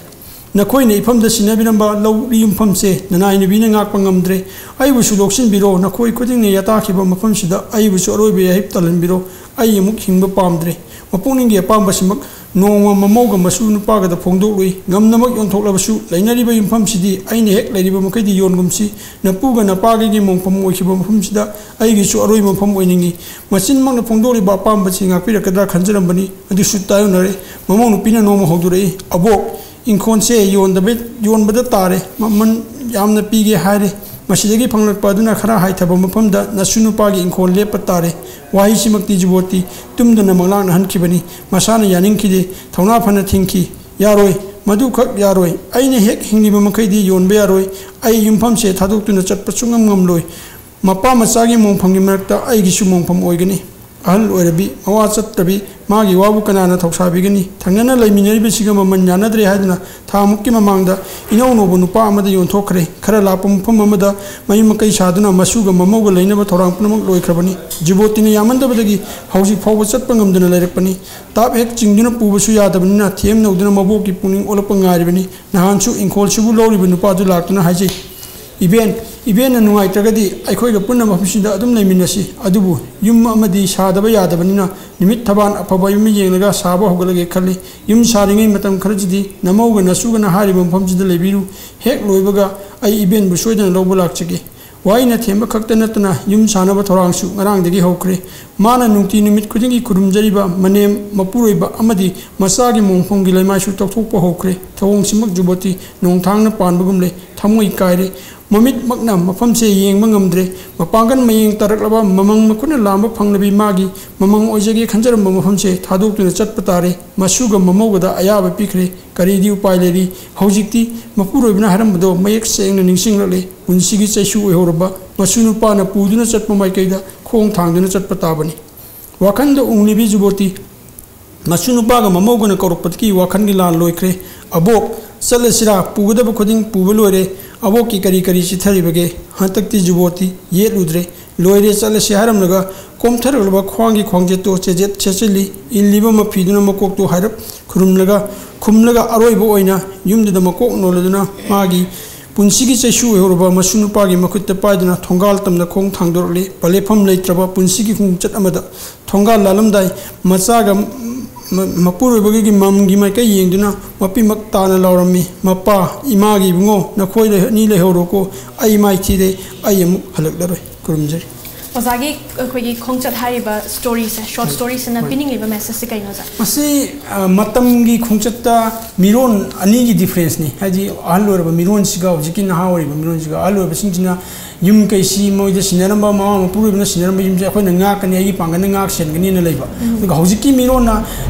ꯅꯈꯣꯏꯅ ꯏꯐꯝꯗ ꯁꯤꯟꯅꯕꯤꯔꯝꯕ ꯂꯧ ꯌꯨꯝꯐꯝꯁꯦ ꯅꯅꯥꯏ ꯅꯨꯄꯤꯅ ꯉꯥꯛꯄ ꯉꯝꯗ꯭ꯔꯦ꯫ ꯑꯩꯕꯨꯁꯨ ꯂꯧꯁꯤꯟꯕꯤꯔꯣ, ꯅꯈꯣꯏ ꯈꯨꯗꯤꯡꯅ ꯌꯥꯇꯥꯈꯤꯕ ꯃꯐꯝꯁꯤꯗ ꯑꯩꯕꯨꯁꯨ ꯑꯔꯣꯏꯕ ꯌꯥꯍꯤꯞ ꯇꯜꯍꯟꯕꯤꯔꯣ꯫ ꯑꯩ ꯑꯃꯨꯛ ꯍꯤꯡꯕ ꯄꯥꯝꯗ꯭ꯔꯦ꯫ ꯃꯄꯨꯛꯅꯤꯡꯒꯤ ꯑꯄꯥꯝꯕꯁꯤꯃꯛ ꯅꯣꯡꯃ ꯃꯃꯧꯒ ꯃꯁꯨ ꯅꯨꯄꯥꯒꯗ ꯐꯣꯡꯗꯣꯛꯂꯨꯏ꯫ ꯉꯝꯅꯃꯛ ꯌꯣꯟꯊꯣꯛꯂꯕꯁꯨ ꯂꯩꯅꯔꯤꯕ ꯌꯨꯝꯐꯝꯁꯤꯗꯤ ꯑꯩꯅ ꯍꯦꯛ ꯂꯩꯔꯤꯕ ꯃꯈꯩꯗꯤ ꯌꯣꯟꯒꯨꯝꯁꯤ꯫ ꯅꯄꯨꯒ ꯅꯄꯥꯒꯤꯒꯤ ꯃꯣꯡꯐꯝ ꯑꯣꯏꯈꯤꯕ ꯃꯐꯝꯁꯤꯗ ꯑꯩꯒꯤꯁꯨ ꯑꯔꯣꯏꯕ ꯃꯐꯝ ꯑꯣꯏꯅꯤꯡꯏ꯫ ꯃꯆꯤꯟꯃꯛꯅ ꯐꯣꯡꯗꯣꯛꯂꯤꯕ ꯑꯄꯥꯝꯕꯁꯤ ꯉꯥꯛꯄꯤꯔꯛꯀꯗ꯭ꯔꯥ ꯈꯟꯖꯔꯝꯕꯅꯤ꯫ ꯑꯗꯨꯁꯨ ꯇꯥꯏꯌꯣꯟꯅꯔꯦ꯫ ꯃꯃꯧ ꯅꯨꯄꯤꯅ ꯅꯣꯡꯃ ꯍꯧꯗꯣꯔꯛꯏ, "ꯑꯕꯣꯛ, ꯏꯪꯈꯣꯜꯁꯦ ꯌꯣꯟꯗꯕ, ꯌꯣꯟꯕꯗ ꯇꯥꯔꯦ꯫ ꯃꯃꯜ ꯌꯥꯝꯅ ꯄꯤꯒꯦ ꯍꯥꯏꯔꯦ꯫ ꯃꯁꯤꯗꯒꯤ ꯐꯪꯂꯛꯄ ꯑꯗꯨꯅ ꯈꯔ ꯍꯥꯏꯊꯕ ꯃꯐꯝꯗ ꯅꯁꯨ ꯅꯨꯄꯥꯒꯤ ꯏꯪꯈꯣꯜ ꯂꯦꯞꯄ ꯇꯥꯔꯦ꯫" ꯋꯥꯍꯩꯁꯤꯃꯛꯇꯤ ꯖꯤꯕꯣꯠꯇꯤ ꯇꯨꯝꯗꯅ ꯃꯪꯂꯥꯛꯅꯍꯟꯈꯤꯕꯅꯤ꯫ ꯃꯁꯥꯅ ꯌꯥꯅꯤꯡꯈꯤꯗꯦ꯫ ꯊꯧꯅꯥ ꯐꯅ ꯊꯤꯡꯈꯤ꯫ "ꯌꯥꯔꯣꯏ, ꯃꯗꯨꯈꯛ ꯌꯥꯔꯣꯏ꯫ ꯑꯩꯅ ꯍꯦꯛ ꯍꯤꯡꯂꯤꯕ ꯃꯈꯩꯗꯤ ꯌꯣꯟꯕ ꯌꯥꯔꯣꯏ꯫ ꯑꯩ ꯌꯨꯝꯐꯝꯁꯦ ꯊꯥꯗꯣꯛꯇꯨꯅ ꯆꯠꯄ ꯁꯨꯡꯉꯝ ꯉꯝꯂꯣꯏ꯫ ꯃꯄꯥ ꯃꯆꯥꯒꯤ ꯃꯣꯡꯐꯝꯒꯤ ꯃꯔꯛꯇ ꯑꯩꯒꯤꯁꯨ ꯃꯣꯡꯐꯝ ꯑꯣꯏꯒꯅꯤ꯫ ꯑꯍꯜ ꯑꯣꯏꯔꯕꯤ, ꯃꯋꯥ ꯆꯠꯇ꯭ꯔꯕꯤ, ꯃꯥꯒꯤ ꯋꯥꯕꯨ ꯀꯅꯥꯅ ꯊꯧꯁꯥꯕꯤꯒꯅꯤ? ꯊꯪꯅꯅ ꯂꯩꯃꯤꯟꯅꯔꯤꯕꯁꯤꯒ ꯃꯃꯜ ꯌꯥꯅꯗ꯭ꯔꯦ ꯍꯥꯏꯗꯨꯅ ꯊꯥ ꯃꯨꯛꯀꯤ ꯃꯃꯥꯡꯗ ꯏꯅꯧ ꯅꯧꯕ ꯅꯨꯄꯥ ꯑꯃꯗ ꯌꯣꯟꯊꯣꯛꯈ꯭ꯔꯦ꯫ ꯈꯔ ꯂꯥꯞꯄ ꯃꯐꯝ ꯑꯃꯗ ꯃꯌꯨꯝ ꯃꯀꯩ ꯁꯥꯗꯨꯅ ꯃꯁꯨꯒ ꯃꯃꯧꯒ ꯂꯩꯅꯕ ꯊꯧꯔꯥꯡ ꯄꯨꯝꯅꯃꯛ ꯂꯣꯏꯈ꯭ꯔꯕꯅꯤ꯫ ꯖꯤꯕꯣꯇꯤꯅ ꯌꯥꯝꯃꯟꯗꯕꯗꯒꯤ ꯍꯧꯖꯤꯛ ꯐꯥꯎꯕ ꯆꯠꯄ ꯉꯝꯗꯅ ꯂꯩꯔꯛꯄꯅꯤ꯫ ꯇꯥꯞ ꯍꯦꯛ ꯆꯤꯡꯗꯨꯅ ꯄꯨꯕꯁꯨ ꯌꯥꯗꯕꯅꯤꯅ ꯊꯦꯝ ꯅꯧꯗꯨꯅ ꯃꯕꯣꯛꯀꯤ ꯄꯨꯛꯅꯤꯡ ꯑꯣꯜꯂꯛꯄ ꯉꯥꯏꯔꯤꯕꯅꯤ꯫ ꯅꯍꯥꯟꯁꯨ ꯏꯪꯈꯣꯜꯁꯤꯕꯨ ꯂꯧꯔꯤꯕ ꯅꯨꯄꯥꯗꯨ ꯂꯥꯛꯇꯨꯅ ꯍꯥꯏꯖꯩ, "ꯏꯕꯦꯟ, ꯏꯕꯦꯟꯅ ꯅꯨꯡꯉꯥꯏꯇ꯭ꯔꯒꯗꯤ ꯑꯩꯈꯣꯏꯒ ꯄꯨꯟꯅ ꯃꯐꯝꯁꯤꯗ ꯑꯗꯨꯝ ꯂꯩꯃꯤꯟꯅꯁꯤ꯫ ꯑꯗꯨꯕꯨ ꯌꯨꯝ ꯑꯃꯗꯤ ꯁꯥꯗꯕ ꯌꯥꯗꯕꯅꯤꯅ ꯅꯨꯃꯤꯠ ꯊꯕꯥꯟ ꯑꯐꯕ ꯑꯃ ꯌꯦꯡꯂꯒ ꯁꯥꯕ ꯍꯧꯒꯠꯂꯒꯦ ꯈꯜꯂꯤ꯫ ꯌꯨꯝ ꯁꯥꯔꯤꯉꯩ ꯃꯇꯝ ꯈꯔꯁꯤꯗꯤ ꯅꯃꯧꯒ ꯅꯁꯨꯒꯅ ꯍꯥꯏꯔꯤꯕ ꯃꯐꯝꯁꯤꯗ ꯂꯩꯕꯤꯔꯨ꯫ ꯍꯦꯛ ꯂꯣꯏꯕꯒ ꯑꯩ ꯏꯕꯦꯟꯕꯨ ꯁꯣꯏꯗꯅ ꯂꯧꯕ ꯂꯥꯛꯆꯒꯦ꯫" ꯋꯥꯏꯅ ꯊꯦꯝꯕ ꯈꯛꯇ ꯅꯠꯇꯅ ꯌꯨꯝ ꯁꯥꯅꯕ ꯊꯧꯔꯥꯡꯁꯨ ꯉꯔꯥꯡꯗꯒꯤ ꯍꯧꯈ꯭ꯔꯦ꯫ ꯃꯥꯅ ꯅꯨꯡꯇꯤ ꯅꯨꯃꯤꯠ ꯈꯨꯗꯤꯡꯒꯤ ꯈꯨꯔꯨꯝꯖꯔꯤꯕ ꯃꯅꯦꯝ, ꯃꯄꯨꯔꯣꯏꯕ ꯑꯃꯗꯤ ꯃꯆꯥꯒꯤ ꯃꯣꯡꯐꯝꯒꯤ ꯂꯩꯃꯥꯏꯁꯨ ꯇꯧꯊꯣꯛꯄ ꯍꯧꯈ꯭ꯔꯦ꯫ ꯊꯧꯑꯣꯡꯁꯤꯃꯛ ꯖꯨꯕꯣꯇꯤ ꯅꯣꯡꯊꯥꯡꯅ ꯄꯥꯟꯕꯒꯨꯝ ꯂꯩ꯫ ꯊꯃꯣꯏ ꯀꯥꯏꯔꯦ꯫ ꯃꯃꯤꯠꯃꯛꯅ ꯃꯐꯝꯁꯦ ꯌꯦꯡꯕ ꯉꯝꯗ꯭ꯔꯦ꯫ ꯃꯄꯥꯡꯒꯜ ꯃꯌꯦꯡ ꯇꯥꯔꯛꯂꯕ ꯃꯃꯪ ꯃꯈꯨꯠꯅ ꯂꯥꯝꯕ ꯐꯪꯂꯕꯤ ꯃꯥꯒꯤ ꯃꯃꯪ ꯑꯣꯏꯖꯒꯦ ꯈꯟꯖꯔꯝꯕ ꯃꯐꯝꯁꯦ ꯊꯥꯗꯣꯛꯇꯨꯅ ꯆꯠꯄ ꯇꯥꯔꯦ꯫ ꯃꯁꯨꯒ ꯃꯃꯧꯒꯗ ꯑꯌꯥꯕ ꯄꯤꯈ꯭ꯔꯦ꯫ ꯀꯔꯤꯗꯤ ꯎꯄꯥꯏ ꯂꯩꯔꯤ? ꯍꯧꯖꯤꯛꯇꯤ ꯃꯄꯨꯔꯣꯏꯕꯅ ꯍꯥꯏꯔꯝꯕꯗꯣ ꯃꯌꯦꯛ ꯁꯦꯡꯅ ꯅꯤꯡꯁꯤꯡꯂꯛꯂꯦ꯫ ꯄꯨꯟꯁꯤꯒꯤ ꯆꯩꯁꯨ ꯑꯣꯏꯍꯧꯔꯕ ꯃꯁꯨ ꯅꯨꯄꯥꯅ ꯄꯨꯗꯨꯅ ꯆꯠꯄ ꯃꯥꯏꯀꯩꯗ ꯈꯣꯡ ꯊꯥꯡꯗꯨꯅ ꯆꯠꯄ ꯇꯥꯕꯅꯤ꯫ ꯋꯥꯈꯜꯗ ꯎꯡꯂꯤꯕꯤ ꯖꯨꯕꯣꯇꯤ꯫ ꯃꯁꯨ ꯅꯨꯄꯥꯒ ꯃꯃꯧꯒꯅ ꯀꯧꯔꯛꯄꯗꯒꯤ ꯋꯥꯈꯜꯒꯤ ꯂꯥꯟ ꯂꯣꯏꯈ꯭ꯔꯦ꯫ "ꯑꯕꯣꯛ, ꯆꯠꯂꯁꯤꯔꯥ? ꯄꯨꯒꯗꯕ ꯈꯨꯗꯤꯡ ꯄꯨꯕ ꯂꯣꯏꯔꯦ꯫ ꯑꯕꯣꯛꯀꯤ ꯀꯔꯤ ꯀꯔꯤ ꯆꯤꯠꯊꯔꯤꯕꯒꯦ?" ꯍꯟꯗꯛꯇꯤ ꯖꯨꯕꯣꯇꯤ ꯌꯦꯠꯂꯨꯗ꯭ꯔꯦ꯫ "ꯂꯣꯏꯔꯦ, ꯆꯠꯂꯁꯤ" ꯍꯥꯏꯔꯝꯂꯒ ꯀꯣꯝꯊꯔꯛꯂꯕ ꯈ꯭ꯋꯥꯡꯒꯤ ꯈ꯭ꯋꯥꯡꯖꯦꯠꯇꯣ ꯆꯦꯖꯦꯠ ꯁꯦꯠꯆꯤꯜꯂꯤ꯫ ꯏꯜꯂꯤꯕ ꯃꯐꯤꯗꯨꯅ ꯃꯀꯣꯛꯇꯨ ꯍꯥꯏꯔꯞ ꯈꯨꯔꯨꯝꯂꯒ, ꯈꯨꯝꯂꯒ ꯑꯔꯣꯏꯕ ꯑꯣꯏꯅ ꯌꯨꯝꯗꯨꯗ ꯃꯀꯣꯛ ꯅꯣꯜꯂꯗꯨꯅ ꯃꯥꯒꯤ ꯄꯨꯟꯁꯤꯒꯤ ꯆꯩꯁꯨ ꯑꯣꯏꯍꯧꯔꯕ ꯃꯁꯨ ꯅꯨꯄꯥꯒꯤ ꯃꯈꯨꯠꯇ ꯄꯥꯏꯗꯨꯅ ꯊꯣꯡꯒꯥꯜ ꯇꯝꯅ ꯈꯣꯡ ꯊꯥꯡꯗꯣꯔꯛꯂꯤ꯫ ꯄꯂꯦꯐꯝ ꯂꯩꯇ꯭ꯔꯕ ꯄꯨꯟꯁꯤꯒꯤ ꯈꯣꯡꯆꯠ ꯑꯃꯗ ꯊꯣꯡꯒꯥꯜ ꯂꯥꯜꯂꯝꯗꯥꯏ ꯃꯆꯥꯒ ꯃ-, ꯃꯄꯨꯔꯣꯏꯕꯒꯤ ꯃꯝꯒꯤ ꯃꯥꯏꯀꯩ ꯌꯦꯡꯗꯨꯅ ꯃꯄꯤꯃꯛ ꯇꯥꯅ ꯂꯥꯎꯔꯝꯃꯤ, "ꯃꯄꯥ, ꯏꯃꯥꯒꯤ ꯏꯕꯨꯡꯉꯣ, ꯅꯈꯣꯏ ꯂꯩ-, ꯑꯅꯤ ꯂꯩꯍꯧꯔꯣꯀꯣ, ꯑꯩ ꯃꯥꯏ ꯊꯤꯔꯦ, ꯑꯩ ꯑꯃꯨꯛ ꯍꯜꯂꯛꯂꯔꯣꯏ"꯫ ꯈꯨꯔꯨꯝꯖꯔꯤ꯫ ꯑꯣꯖꯥꯒꯤ ꯑꯩꯈꯣꯏꯒꯤ ꯈꯣꯡꯆꯠ ꯍꯥꯏꯔꯤꯕ ꯁ꯭ꯇꯣꯔꯤꯁꯦ, ꯁꯣꯔꯠ ꯍꯣꯏ꯫ ꯁ꯭ꯇꯣꯔꯤꯁꯤꯅ ꯍꯣꯏ꯫ ꯄꯤꯅꯤꯡꯂꯤꯕ ꯃꯦꯁꯦꯖꯁꯦ ꯀꯩꯅꯣ, ꯑꯣꯖꯥ? ꯃꯁꯤ, ꯑ, ꯃꯇꯝꯒꯤ ꯈꯣꯡꯆꯠꯇ ꯃꯤꯔꯣꯟ ꯑꯅꯤꯒꯤ ꯗꯤꯐ꯭ꯔꯦꯟꯁꯅꯤ꯫ ꯍꯥꯏꯗꯤ, ꯑꯍꯜ ꯑꯣꯏꯔꯕ ꯃꯤꯔꯣꯟꯁꯤꯒ ꯍꯧꯖꯤꯛꯀꯤ ꯅꯍꯥ ꯑꯣꯏꯔꯤꯕ ꯃꯤꯔꯣꯟꯁꯤꯒ, ꯑꯍꯜ ꯑꯣꯏꯔꯕꯁꯤꯡꯁꯤꯅ ꯌꯨꯝ ꯀꯩꯁꯤ ꯃꯣꯏꯗ ꯁꯤꯟꯅꯔꯝꯕ, ꯃꯃꯥ ꯃꯄꯨꯔꯣꯏꯕꯅ ꯁꯤꯟꯅꯔꯝꯕ ꯌꯨꯝꯁꯦ ꯑꯩꯈꯣꯏꯅ ꯉꯥꯛꯀꯅꯤ, ꯑꯩꯒꯤ ꯄꯥꯡꯒꯜꯅ ꯉꯥꯛ ꯁꯦꯟꯒꯅꯤꯅ ꯂꯩꯕ꯫ ꯎꯝ꯫ ꯑꯗꯨꯒ ꯍꯧꯖꯤꯛꯀꯤ ꯃꯤꯔꯣꯟꯅ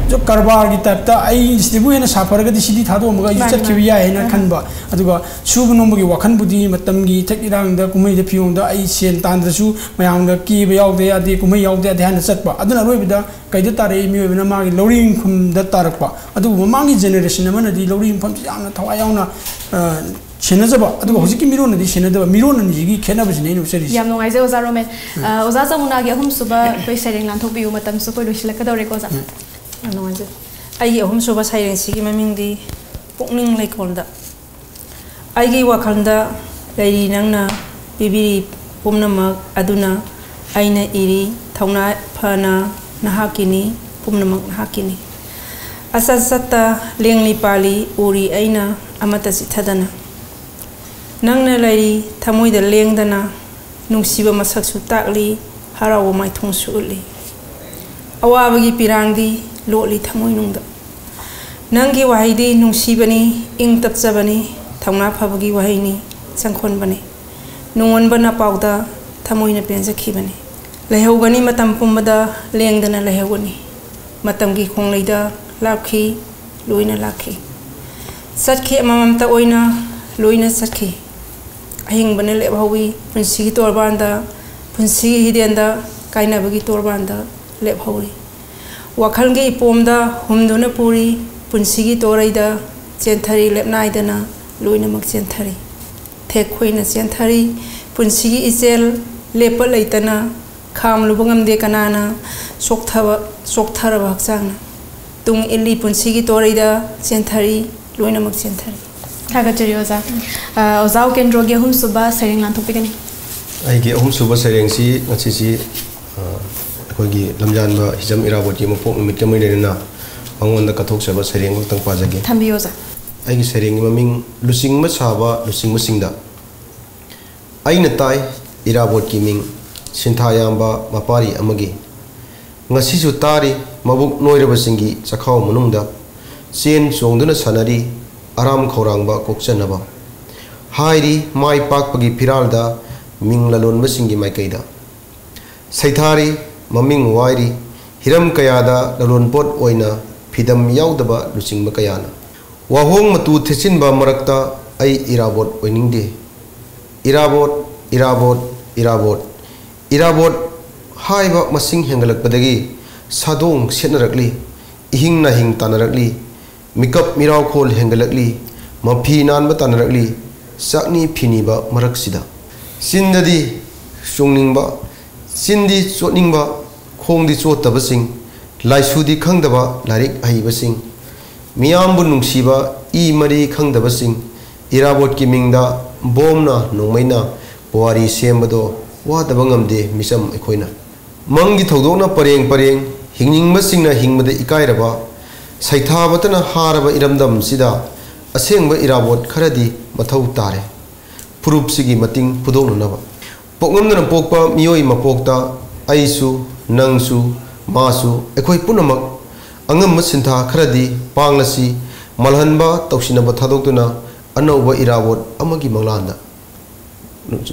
ꯀꯔꯕꯥꯔꯒꯤ ꯇꯥꯏꯞꯇ ꯑꯩ ꯁꯤꯗꯕꯨ ꯍꯦꯟꯅ ꯁꯥꯐꯔꯒꯗꯤ ꯁꯤꯗꯤ ꯊꯥꯗꯣꯛꯑꯝꯃꯒ ꯑꯩꯁꯨ ꯃꯥꯅꯤ, ꯆꯠꯈꯤꯕ ꯃꯥꯅꯤ꯫ ꯌꯥꯏ ꯍꯥꯏꯅ ꯑꯥ꯫ ꯈꯟꯕ꯫ ꯑꯗꯨꯒ ꯁꯨꯕ ꯅꯣꯝꯕꯒꯤ ꯋꯥꯈꯜꯕꯨꯗꯤ ꯃꯇꯝꯒꯤ ꯏꯊꯛ ꯏꯔꯥꯡꯗ, ꯀꯨꯝꯍꯩꯗ, ꯐꯤꯌꯣꯡꯗ ꯑꯩ ꯁꯦꯟ ꯇꯥꯟꯗ꯭ꯔꯁꯨ ꯃꯌꯥꯝꯒ ꯀꯦꯕ ꯌꯥꯎꯗ ꯌꯥꯗꯦ, ꯀꯨꯝꯍꯩ ꯌꯥꯎꯗ ꯌꯥꯗꯦ ꯍꯥꯏꯅ ꯆꯠꯄ꯫ ꯑꯗꯨꯅ ꯑꯔꯣꯏꯕꯗ ꯀꯩꯗ ꯇꯥꯔꯛꯏ? ꯃꯤꯑꯣꯏꯕꯅ ꯃꯥꯒꯤ ꯂꯧꯔꯤꯡꯐꯝꯗ ꯇꯥꯔꯛꯄ꯫ ꯑꯗꯨꯕꯨ ꯃꯃꯥꯡꯒꯤ ꯖꯦꯅꯦꯔꯦꯁꯟ ꯑꯃꯅꯗꯤ ꯂꯧꯔꯤꯡꯐꯝꯁꯤ ꯌꯥꯝꯅ ꯊꯋꯥꯏ ꯌꯥꯎꯅ, ꯑ, ꯁꯦꯟꯅꯖꯕ, ꯑꯗꯨꯒ ꯎꯝ꯫ ꯍꯧꯖꯤꯛꯀꯤ ꯃꯤꯔꯣꯟꯅꯗꯤ ꯁꯦꯟꯅꯗꯕ꯫ ꯃꯤꯔꯣꯟ ꯑꯅꯤꯁꯤꯒꯤ ꯈꯦꯠꯅꯕꯁꯤꯅꯦ ꯑꯩꯅ ꯎꯠꯆꯔꯤꯁꯦ꯫ ꯌꯥꯝ ꯅꯨꯡꯉꯥꯏꯖꯩ, ꯑꯣꯖꯥ ꯔꯣꯃꯦꯟ꯫ ꯎꯝ꯫ ꯑ, ꯑꯣꯖꯥ ꯖꯃꯨꯅꯥꯒꯤ ꯑꯍꯨꯝꯁꯨꯕ ꯑꯩꯈꯣꯏ ꯁꯩꯔꯦꯡ ꯂꯥꯟꯊꯣꯛꯄꯤꯌꯨ, ꯃꯇꯝꯁꯨ ꯑꯩꯈꯣꯏ ꯂꯣꯏꯁꯤꯜꯂꯛꯀꯗꯧꯔꯦꯀꯣ, ꯑꯣꯖꯥ꯫ ꯎꯝ꯫ ꯌꯥꯝ ꯅꯨꯡꯉꯥꯏꯖꯩ꯫ ꯑꯩꯒꯤ ꯑꯍꯨꯝꯁꯨꯕ ꯁꯩꯔꯦꯡꯁꯤꯒꯤ ꯃꯃꯤꯡꯗꯤ ꯄꯨꯛꯅꯤꯡ ꯂꯩꯀꯣꯜꯗ꯫ ꯑꯩꯒꯤ ꯋꯥꯈꯜꯗ ꯂꯩꯔꯤ ꯅꯪꯅ ꯄꯤꯕꯤꯔꯤ ꯄꯨꯝꯅꯃꯛ ꯑꯗꯨꯅ ꯑꯩꯅ ꯏꯔꯤ ꯊꯧꯅꯥ ꯐꯅ ꯅꯍꯥꯛꯀꯤꯅꯤ ꯄꯨꯝꯅꯃꯛ ꯅꯍꯥꯛꯀꯤꯅꯤ꯫ ꯑꯆꯠ ꯆꯠꯇ ꯂꯦꯡꯂꯤ ꯄꯥꯜꯂꯤ ꯎꯔꯤ ꯑꯩꯅ ꯑꯃꯠꯇ ꯆꯤꯠꯊꯗꯅ꯫ ꯅꯪꯅ ꯂꯩꯔꯤ ꯊꯃꯣꯏꯗ ꯂꯦꯡꯗꯅ ꯅꯨꯡꯁꯤꯕ ꯃꯁꯛꯁꯨ ꯇꯥꯛꯂꯤ ꯍꯔꯥꯎꯕ ꯃꯥꯏꯊꯣꯡꯁꯨ ꯎꯠꯂꯤ꯫ ꯑꯋꯥꯕꯒꯤ ꯄꯤꯔꯥꯡꯗꯤ ꯂꯣꯠꯂꯤ ꯊꯃꯣꯏꯅꯨꯡꯗ꯫ ꯅꯪꯒꯤ ꯋꯥꯍꯩꯗꯤ ꯅꯨꯡꯁꯤꯕꯅꯤ, ꯏꯪ ꯇꯞꯆꯕꯅꯤ, ꯊꯧꯅꯥ ꯐꯕꯒꯤ ꯋꯥꯍꯩꯅꯤ, ꯆꯪꯈꯣꯟꯕꯅꯤ꯫ ꯅꯨꯡꯉꯣꯟꯕ ꯅꯄꯥꯎꯗ ꯊꯃꯣꯏꯅ ꯄꯦꯟꯖꯈꯤꯕꯅꯤ꯫ ꯂꯩꯍꯧꯒꯅꯤ ꯃꯇꯝ ꯄꯨꯝꯕꯗ ꯂꯦꯡꯗꯅ ꯂꯩꯍꯧꯒꯅꯤ꯫ ꯃꯇꯝꯒꯤ ꯈꯣꯡꯂꯩꯗ ꯂꯥꯛꯈꯤ, ꯂꯣꯏꯅ ꯂꯥꯛꯈꯤ꯫ ꯆꯠꯈꯤ ꯑꯃꯃꯝꯇ ꯑꯣꯏꯅ ꯂꯣꯏꯅ ꯆꯠꯈꯤ꯫ ꯑꯍꯤꯡꯕꯅ ꯂꯦꯞꯍꯧꯏ ꯄꯨꯟꯁꯤꯒꯤ ꯇꯣꯔꯕꯥꯟꯗ, ꯄꯨꯟꯁꯤꯒꯤ ꯍꯤꯗꯦꯟꯗ, ꯀꯥꯏꯅꯕꯒꯤ ꯇꯣꯔꯕꯥꯟꯗ꯫ ꯂꯦꯞꯍꯧꯔꯤ꯫ ꯋꯥꯈꯜꯒꯤ ꯏꯄꯣꯝꯗ ꯍꯨꯝꯗꯨꯅ ꯄꯨꯔꯤ, ꯄꯨꯟꯁꯤꯒꯤ ꯇꯣꯔꯩꯗ ꯆꯦꯟꯊꯔꯤ, ꯂꯦꯞꯅꯥꯏꯗꯅ ꯂꯣꯏꯅꯃꯛ ꯆꯦꯟꯊꯔꯤ꯫ ꯊꯦꯛ ꯈꯣꯏꯅ ꯆꯦꯟꯊꯔꯤ, ꯄꯨꯟꯁꯤꯒꯤ ꯏꯆꯦꯜ ꯂꯦꯞꯄ ꯂꯩꯇꯅ ꯈꯥꯝꯂꯨꯕ ꯉꯝꯗꯦ ꯀꯅꯥꯅ, ꯆꯣꯛꯊꯕ, ꯆꯣꯛꯊꯔꯕ ꯍꯛꯆꯥꯡꯅ꯫ ꯇꯨꯡ ꯏꯜꯂꯤ ꯄꯨꯟꯁꯤꯒꯤ ꯇꯣꯔꯩꯗ ꯆꯦꯟꯊꯔꯤ, ꯂꯣꯏꯅꯃꯛ ꯆꯦꯟꯊꯔꯤ꯫ ꯊꯥꯒꯠꯆꯔꯤ ꯑꯣꯖꯥ꯫ ꯑ, ꯑꯣꯖꯥ ꯎꯀꯦꯟꯗ꯭ꯔꯣꯒꯤ ꯑꯍꯨꯝꯁꯨꯕ ꯁꯩꯔꯦꯡ ꯂꯥꯟꯊꯣꯛꯄꯤꯒꯅꯤ꯫ ꯑꯩꯒꯤ ꯑꯍꯨꯝꯁꯨꯕ ꯁꯩꯔꯦꯡꯁꯤ ꯉꯁꯤꯁꯤ, ꯑ, ꯑꯩꯈꯣꯏꯒꯤ ꯂꯝꯖꯥꯟꯕ ꯍꯤꯖꯝ ꯏꯔꯥꯕꯣꯠꯀꯤ ꯃꯄꯣꯛ ꯅꯨꯃꯤꯠꯀ ꯃꯔꯤ ꯂꯩꯅꯅ ꯃꯉꯣꯟꯗ ꯀꯠꯊꯣꯛꯆꯕ ꯁꯩꯔꯦꯡ ꯑꯃꯈꯛꯇꯪ ꯄꯥꯖꯒꯦ꯫ ꯊꯝꯕꯤꯌꯨ ꯑꯣꯖꯥ꯫ ꯑꯩꯒꯤ ꯁꯩꯔꯦꯡꯒꯤ ꯃꯃꯤꯡ ꯂꯨꯆꯤꯡꯕ ꯁꯥꯕ ꯂꯨꯆꯤꯡꯕꯁꯤꯡꯗ꯫ ꯑꯩꯅ ꯇꯥꯏ ꯏꯔꯥꯕꯣꯠꯀꯤ ꯃꯤꯡ, ꯁꯤꯟꯊꯥ ꯌꯥꯝꯕ ꯃꯄꯥꯔꯤ ꯑꯃꯒꯤ꯫ ꯉꯁꯤꯁꯨ ꯇꯥꯔꯤ ꯃꯕꯨꯛ ꯅꯣꯏꯔꯕꯁꯤꯡꯒꯤ ꯆꯈꯥꯎ ꯃꯅꯨꯡꯗ ꯆꯦꯟ ꯆꯣꯡꯗꯨꯅ ꯁꯥꯟꯅꯔꯤ ꯑꯔꯥꯝ ꯈꯧꯔꯥꯡꯕ ꯀꯣꯛꯆꯅꯕ꯫ ꯍꯥꯏꯔꯤ ꯃꯥꯏ ꯄꯥꯛꯄꯒꯤ ꯐꯤꯔꯥꯜꯗ ꯃꯤꯡ ꯂꯂꯣꯟꯕꯁꯤꯡꯒꯤ ꯃꯥꯏꯀꯩꯗ꯫ ꯁꯩꯊꯥꯔꯤ, ꯃꯃꯤꯡ ꯋꯥꯏꯔꯤ, ꯍꯤꯔꯝ ꯀꯌꯥꯗ ꯂꯂꯣꯟꯄꯣꯠ ꯑꯣꯏꯅ ꯐꯤꯗꯝ ꯌꯥꯎꯗꯕ ꯂꯨꯆꯤꯡꯕ ꯀꯌꯥꯅ꯫ ꯋꯥꯍꯣꯡ ꯃꯇꯨ ꯊꯦꯠꯆꯤꯟꯕ ꯃꯔꯛꯇ ꯑꯩ ꯏꯔꯥꯕꯣꯠ ꯑꯣꯏꯅꯤꯡꯗꯦ꯫ ꯏꯔꯥꯕꯣꯠ, ꯏꯔꯥꯕꯣꯠ, ꯏꯔꯥꯕꯣꯠ꯫ ꯏꯔꯥꯕꯣꯠ ꯍꯥꯏꯕ ꯃꯁꯤꯡ ꯍꯦꯟꯒꯠꯂꯛꯄꯗꯒꯤ ꯁꯥꯗꯣꯡ ꯁꯦꯠꯅꯔꯛꯂꯤ, ꯏꯍꯤꯡ ꯅꯥꯍꯤꯡ ꯇꯥꯟꯅꯔꯛꯂꯤ, ꯃꯤꯀꯞ ꯃꯤꯔꯥꯎꯈꯣꯜ ꯍꯦꯟꯒꯠꯂꯛꯂꯤ, ꯃꯐꯤ ꯅꯥꯟꯕ ꯇꯥꯟꯅꯔꯛꯂꯤ, ꯆꯥꯛꯅꯤ ꯐꯤꯅꯤꯕ ꯃꯔꯛꯁꯤꯗ꯫ ꯆꯤꯟꯗꯗꯤ ꯆꯣꯡꯅꯤꯡꯕ, ꯆꯤꯟꯗꯤ ꯆꯣꯠꯅꯤꯡꯕ, ꯈꯣꯡꯗꯤ ꯆꯣꯠꯇꯕꯁꯤꯡ, ꯂꯥꯏꯁꯨꯗꯤ ꯈꯪꯗꯕ ꯂꯥꯏꯔꯤꯛ ꯍꯩꯕꯁꯤꯡ, ꯃꯤꯌꯥꯝꯕꯨ ꯅꯨꯡꯁꯤꯕ ꯏ ꯃꯔꯤ ꯈꯪꯗꯕꯁꯤꯡ, ꯏꯔꯥꯕꯣꯠꯀꯤ ꯃꯤꯡꯗ ꯕꯣꯝꯅ ꯅꯣꯡꯃꯩꯅ ꯄꯨꯋꯥꯔꯤ ꯁꯦꯝꯕꯗꯣ ꯋꯥꯗꯕ ꯉꯝꯗꯦ ꯃꯤꯆꯝ ꯑꯩꯈꯣꯏꯅ꯫ ꯃꯪꯒꯤ ꯊꯧꯗꯣꯛꯅ ꯄꯔꯦꯡ ꯄꯔꯦꯡ, ꯍꯤꯡꯅꯤꯡꯕꯁꯤꯡꯅ ꯍꯤꯡꯕꯗ ꯏꯀꯥꯏꯔꯕ, ꯁꯩꯊꯥꯕꯇꯅ ꯍꯥꯔꯕ ꯏꯔꯝꯗꯝꯁꯤꯗ ꯑꯁꯦꯡꯕ ꯏꯔꯥꯕꯣꯠ ꯈꯔꯗꯤ ꯃꯊꯧ ꯇꯥꯔꯦ꯫ ꯐꯨꯔꯨꯞꯁꯤꯒꯤ ꯃꯇꯤꯡ ꯐꯨꯗꯣꯛꯅꯅꯕ꯫ ꯄꯣꯛꯉꯝꯗꯅ ꯄꯣꯛꯄ ꯃꯤꯑꯣꯏ ꯃꯄꯣꯛꯇ ꯑꯩꯁꯨ, ꯅꯪꯁꯨ, ꯃꯥꯁꯨ, ꯑꯩꯈꯣꯏ ꯄꯨꯝꯅꯃꯛ ꯑꯉꯝꯕ ꯁꯤꯟꯊꯥ ꯈꯔꯗꯤ ꯄꯥꯡꯂꯁꯤ, ꯃꯜꯍꯟꯕ, ꯇꯧꯁꯤꯟꯅꯕ ꯊꯥꯗꯣꯛꯇꯨꯅ ꯑꯅꯧꯕ ꯏꯔꯥꯕꯣꯠ ꯑꯃꯒꯤ ꯃꯪꯂꯥꯟꯗ꯫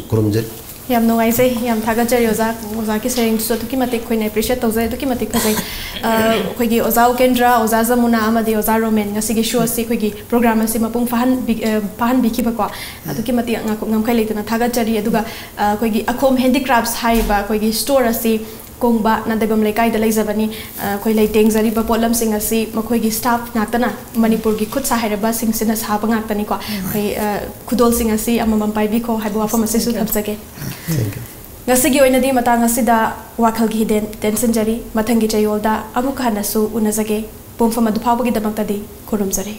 ꯈꯨꯔꯨꯝꯖꯔꯤ꯫ ꯌꯥꯝ ꯅꯨꯡꯉꯥꯏꯖꯩ, ꯌꯥꯝ ꯊꯥꯒꯠꯆꯔꯤ ꯑꯣꯖꯥ꯫ ꯑꯣꯖꯥꯒꯤ ꯁꯩꯔꯦꯡꯗꯨꯁꯨ ꯑꯗꯨꯛꯀꯤ ꯃꯇꯤꯛ ꯑꯩꯈꯣꯏꯅ appreciate ꯇꯧꯖꯩ, ꯑꯗꯨꯛꯀꯤ ꯃꯇꯤꯛ ꯐꯖꯩ꯫ ꯑ, ꯑꯩꯈꯣꯏꯒꯤ ꯑꯣꯖꯥ ꯎꯀꯦꯟꯗ꯭ꯔ, ꯑꯣꯖꯥ ꯖꯃꯨꯅꯥ ꯑꯃꯗꯤ ꯑꯣꯖꯥ ꯔꯣꯃꯦꯟ ꯉꯁꯤꯒꯤ show ꯑꯁꯤ ꯑꯩꯈꯣꯏꯒꯤ program ꯑꯁꯤ ꯃꯄꯨꯡ ꯐꯥꯍꯟꯕꯤ-, ꯑ, ꯐꯥꯍꯟꯕꯤꯈꯤꯕꯀꯣ, ꯑꯗꯨꯛꯀꯤ ꯃꯇꯤꯛ ꯉꯥꯛ-, ꯉꯝꯈꯩ ꯂꯩꯇꯅ ꯊꯥꯒꯠꯆꯔꯤ꯫ ꯑꯗꯨꯒ, ꯑ, ꯑꯩꯈꯣꯏꯒꯤ ꯑꯈꯣꯝ Handicrafts ꯍꯥꯏꯔꯤꯕ ꯑꯩꯈꯣꯏꯒꯤ store ꯑꯁꯤ ꯀꯣꯡꯕ ꯅꯥꯗꯩꯕꯝ ꯂꯩꯀꯥꯏꯗ ꯂꯩꯖꯕꯅꯤ꯫ ꯑ, ꯑꯩꯈꯣꯏ ꯂꯩꯇꯦꯡꯖꯔꯤꯕ ꯄꯣꯠꯂꯝꯁꯤꯡ ꯑꯁꯤ ꯃꯈꯣꯏꯒꯤ staff ꯉꯥꯛꯇꯅ, ꯃꯅꯤꯄꯨꯔꯒꯤ ꯈꯨꯠ ꯁꯥ ꯍꯩꯔꯕꯁꯤꯡꯁꯤꯅ ꯁꯥꯕ ꯉꯥꯛꯇꯅꯤꯀꯣ꯫ ꯑꯩꯈꯣꯏ, ꯑ, ꯈꯨꯗꯣꯜꯁꯤꯡ ꯑꯁꯤ ꯑꯃꯃꯝ ꯄꯥꯏꯕꯤꯈꯣ ꯍꯥꯏꯕ ꯋꯥꯐꯝ ꯑꯁꯤꯁꯨ ꯊꯝꯖꯒꯦ꯫ ꯉꯁꯤꯒꯤ ꯑꯣꯏꯅꯗꯤ ꯃꯇꯥꯡ ꯑꯁꯤꯗ ꯋꯥꯈꯜꯒꯤ ꯍꯤꯗꯦꯟ ꯇꯦꯟꯁꯤꯟꯖꯔꯤ꯫ ꯃꯊꯪꯒꯤ ꯆꯌꯣꯜꯗ ꯑꯃꯨꯛꯀ ꯍꯟꯅꯁꯨ ꯎꯅꯖꯒꯦ꯫ ꯄꯨꯡꯐꯝ ꯑꯗꯨ ꯐꯥꯎꯕꯒꯤꯗꯃꯛꯇꯗꯤ ꯈꯨꯔꯨꯝꯖꯔꯤ꯫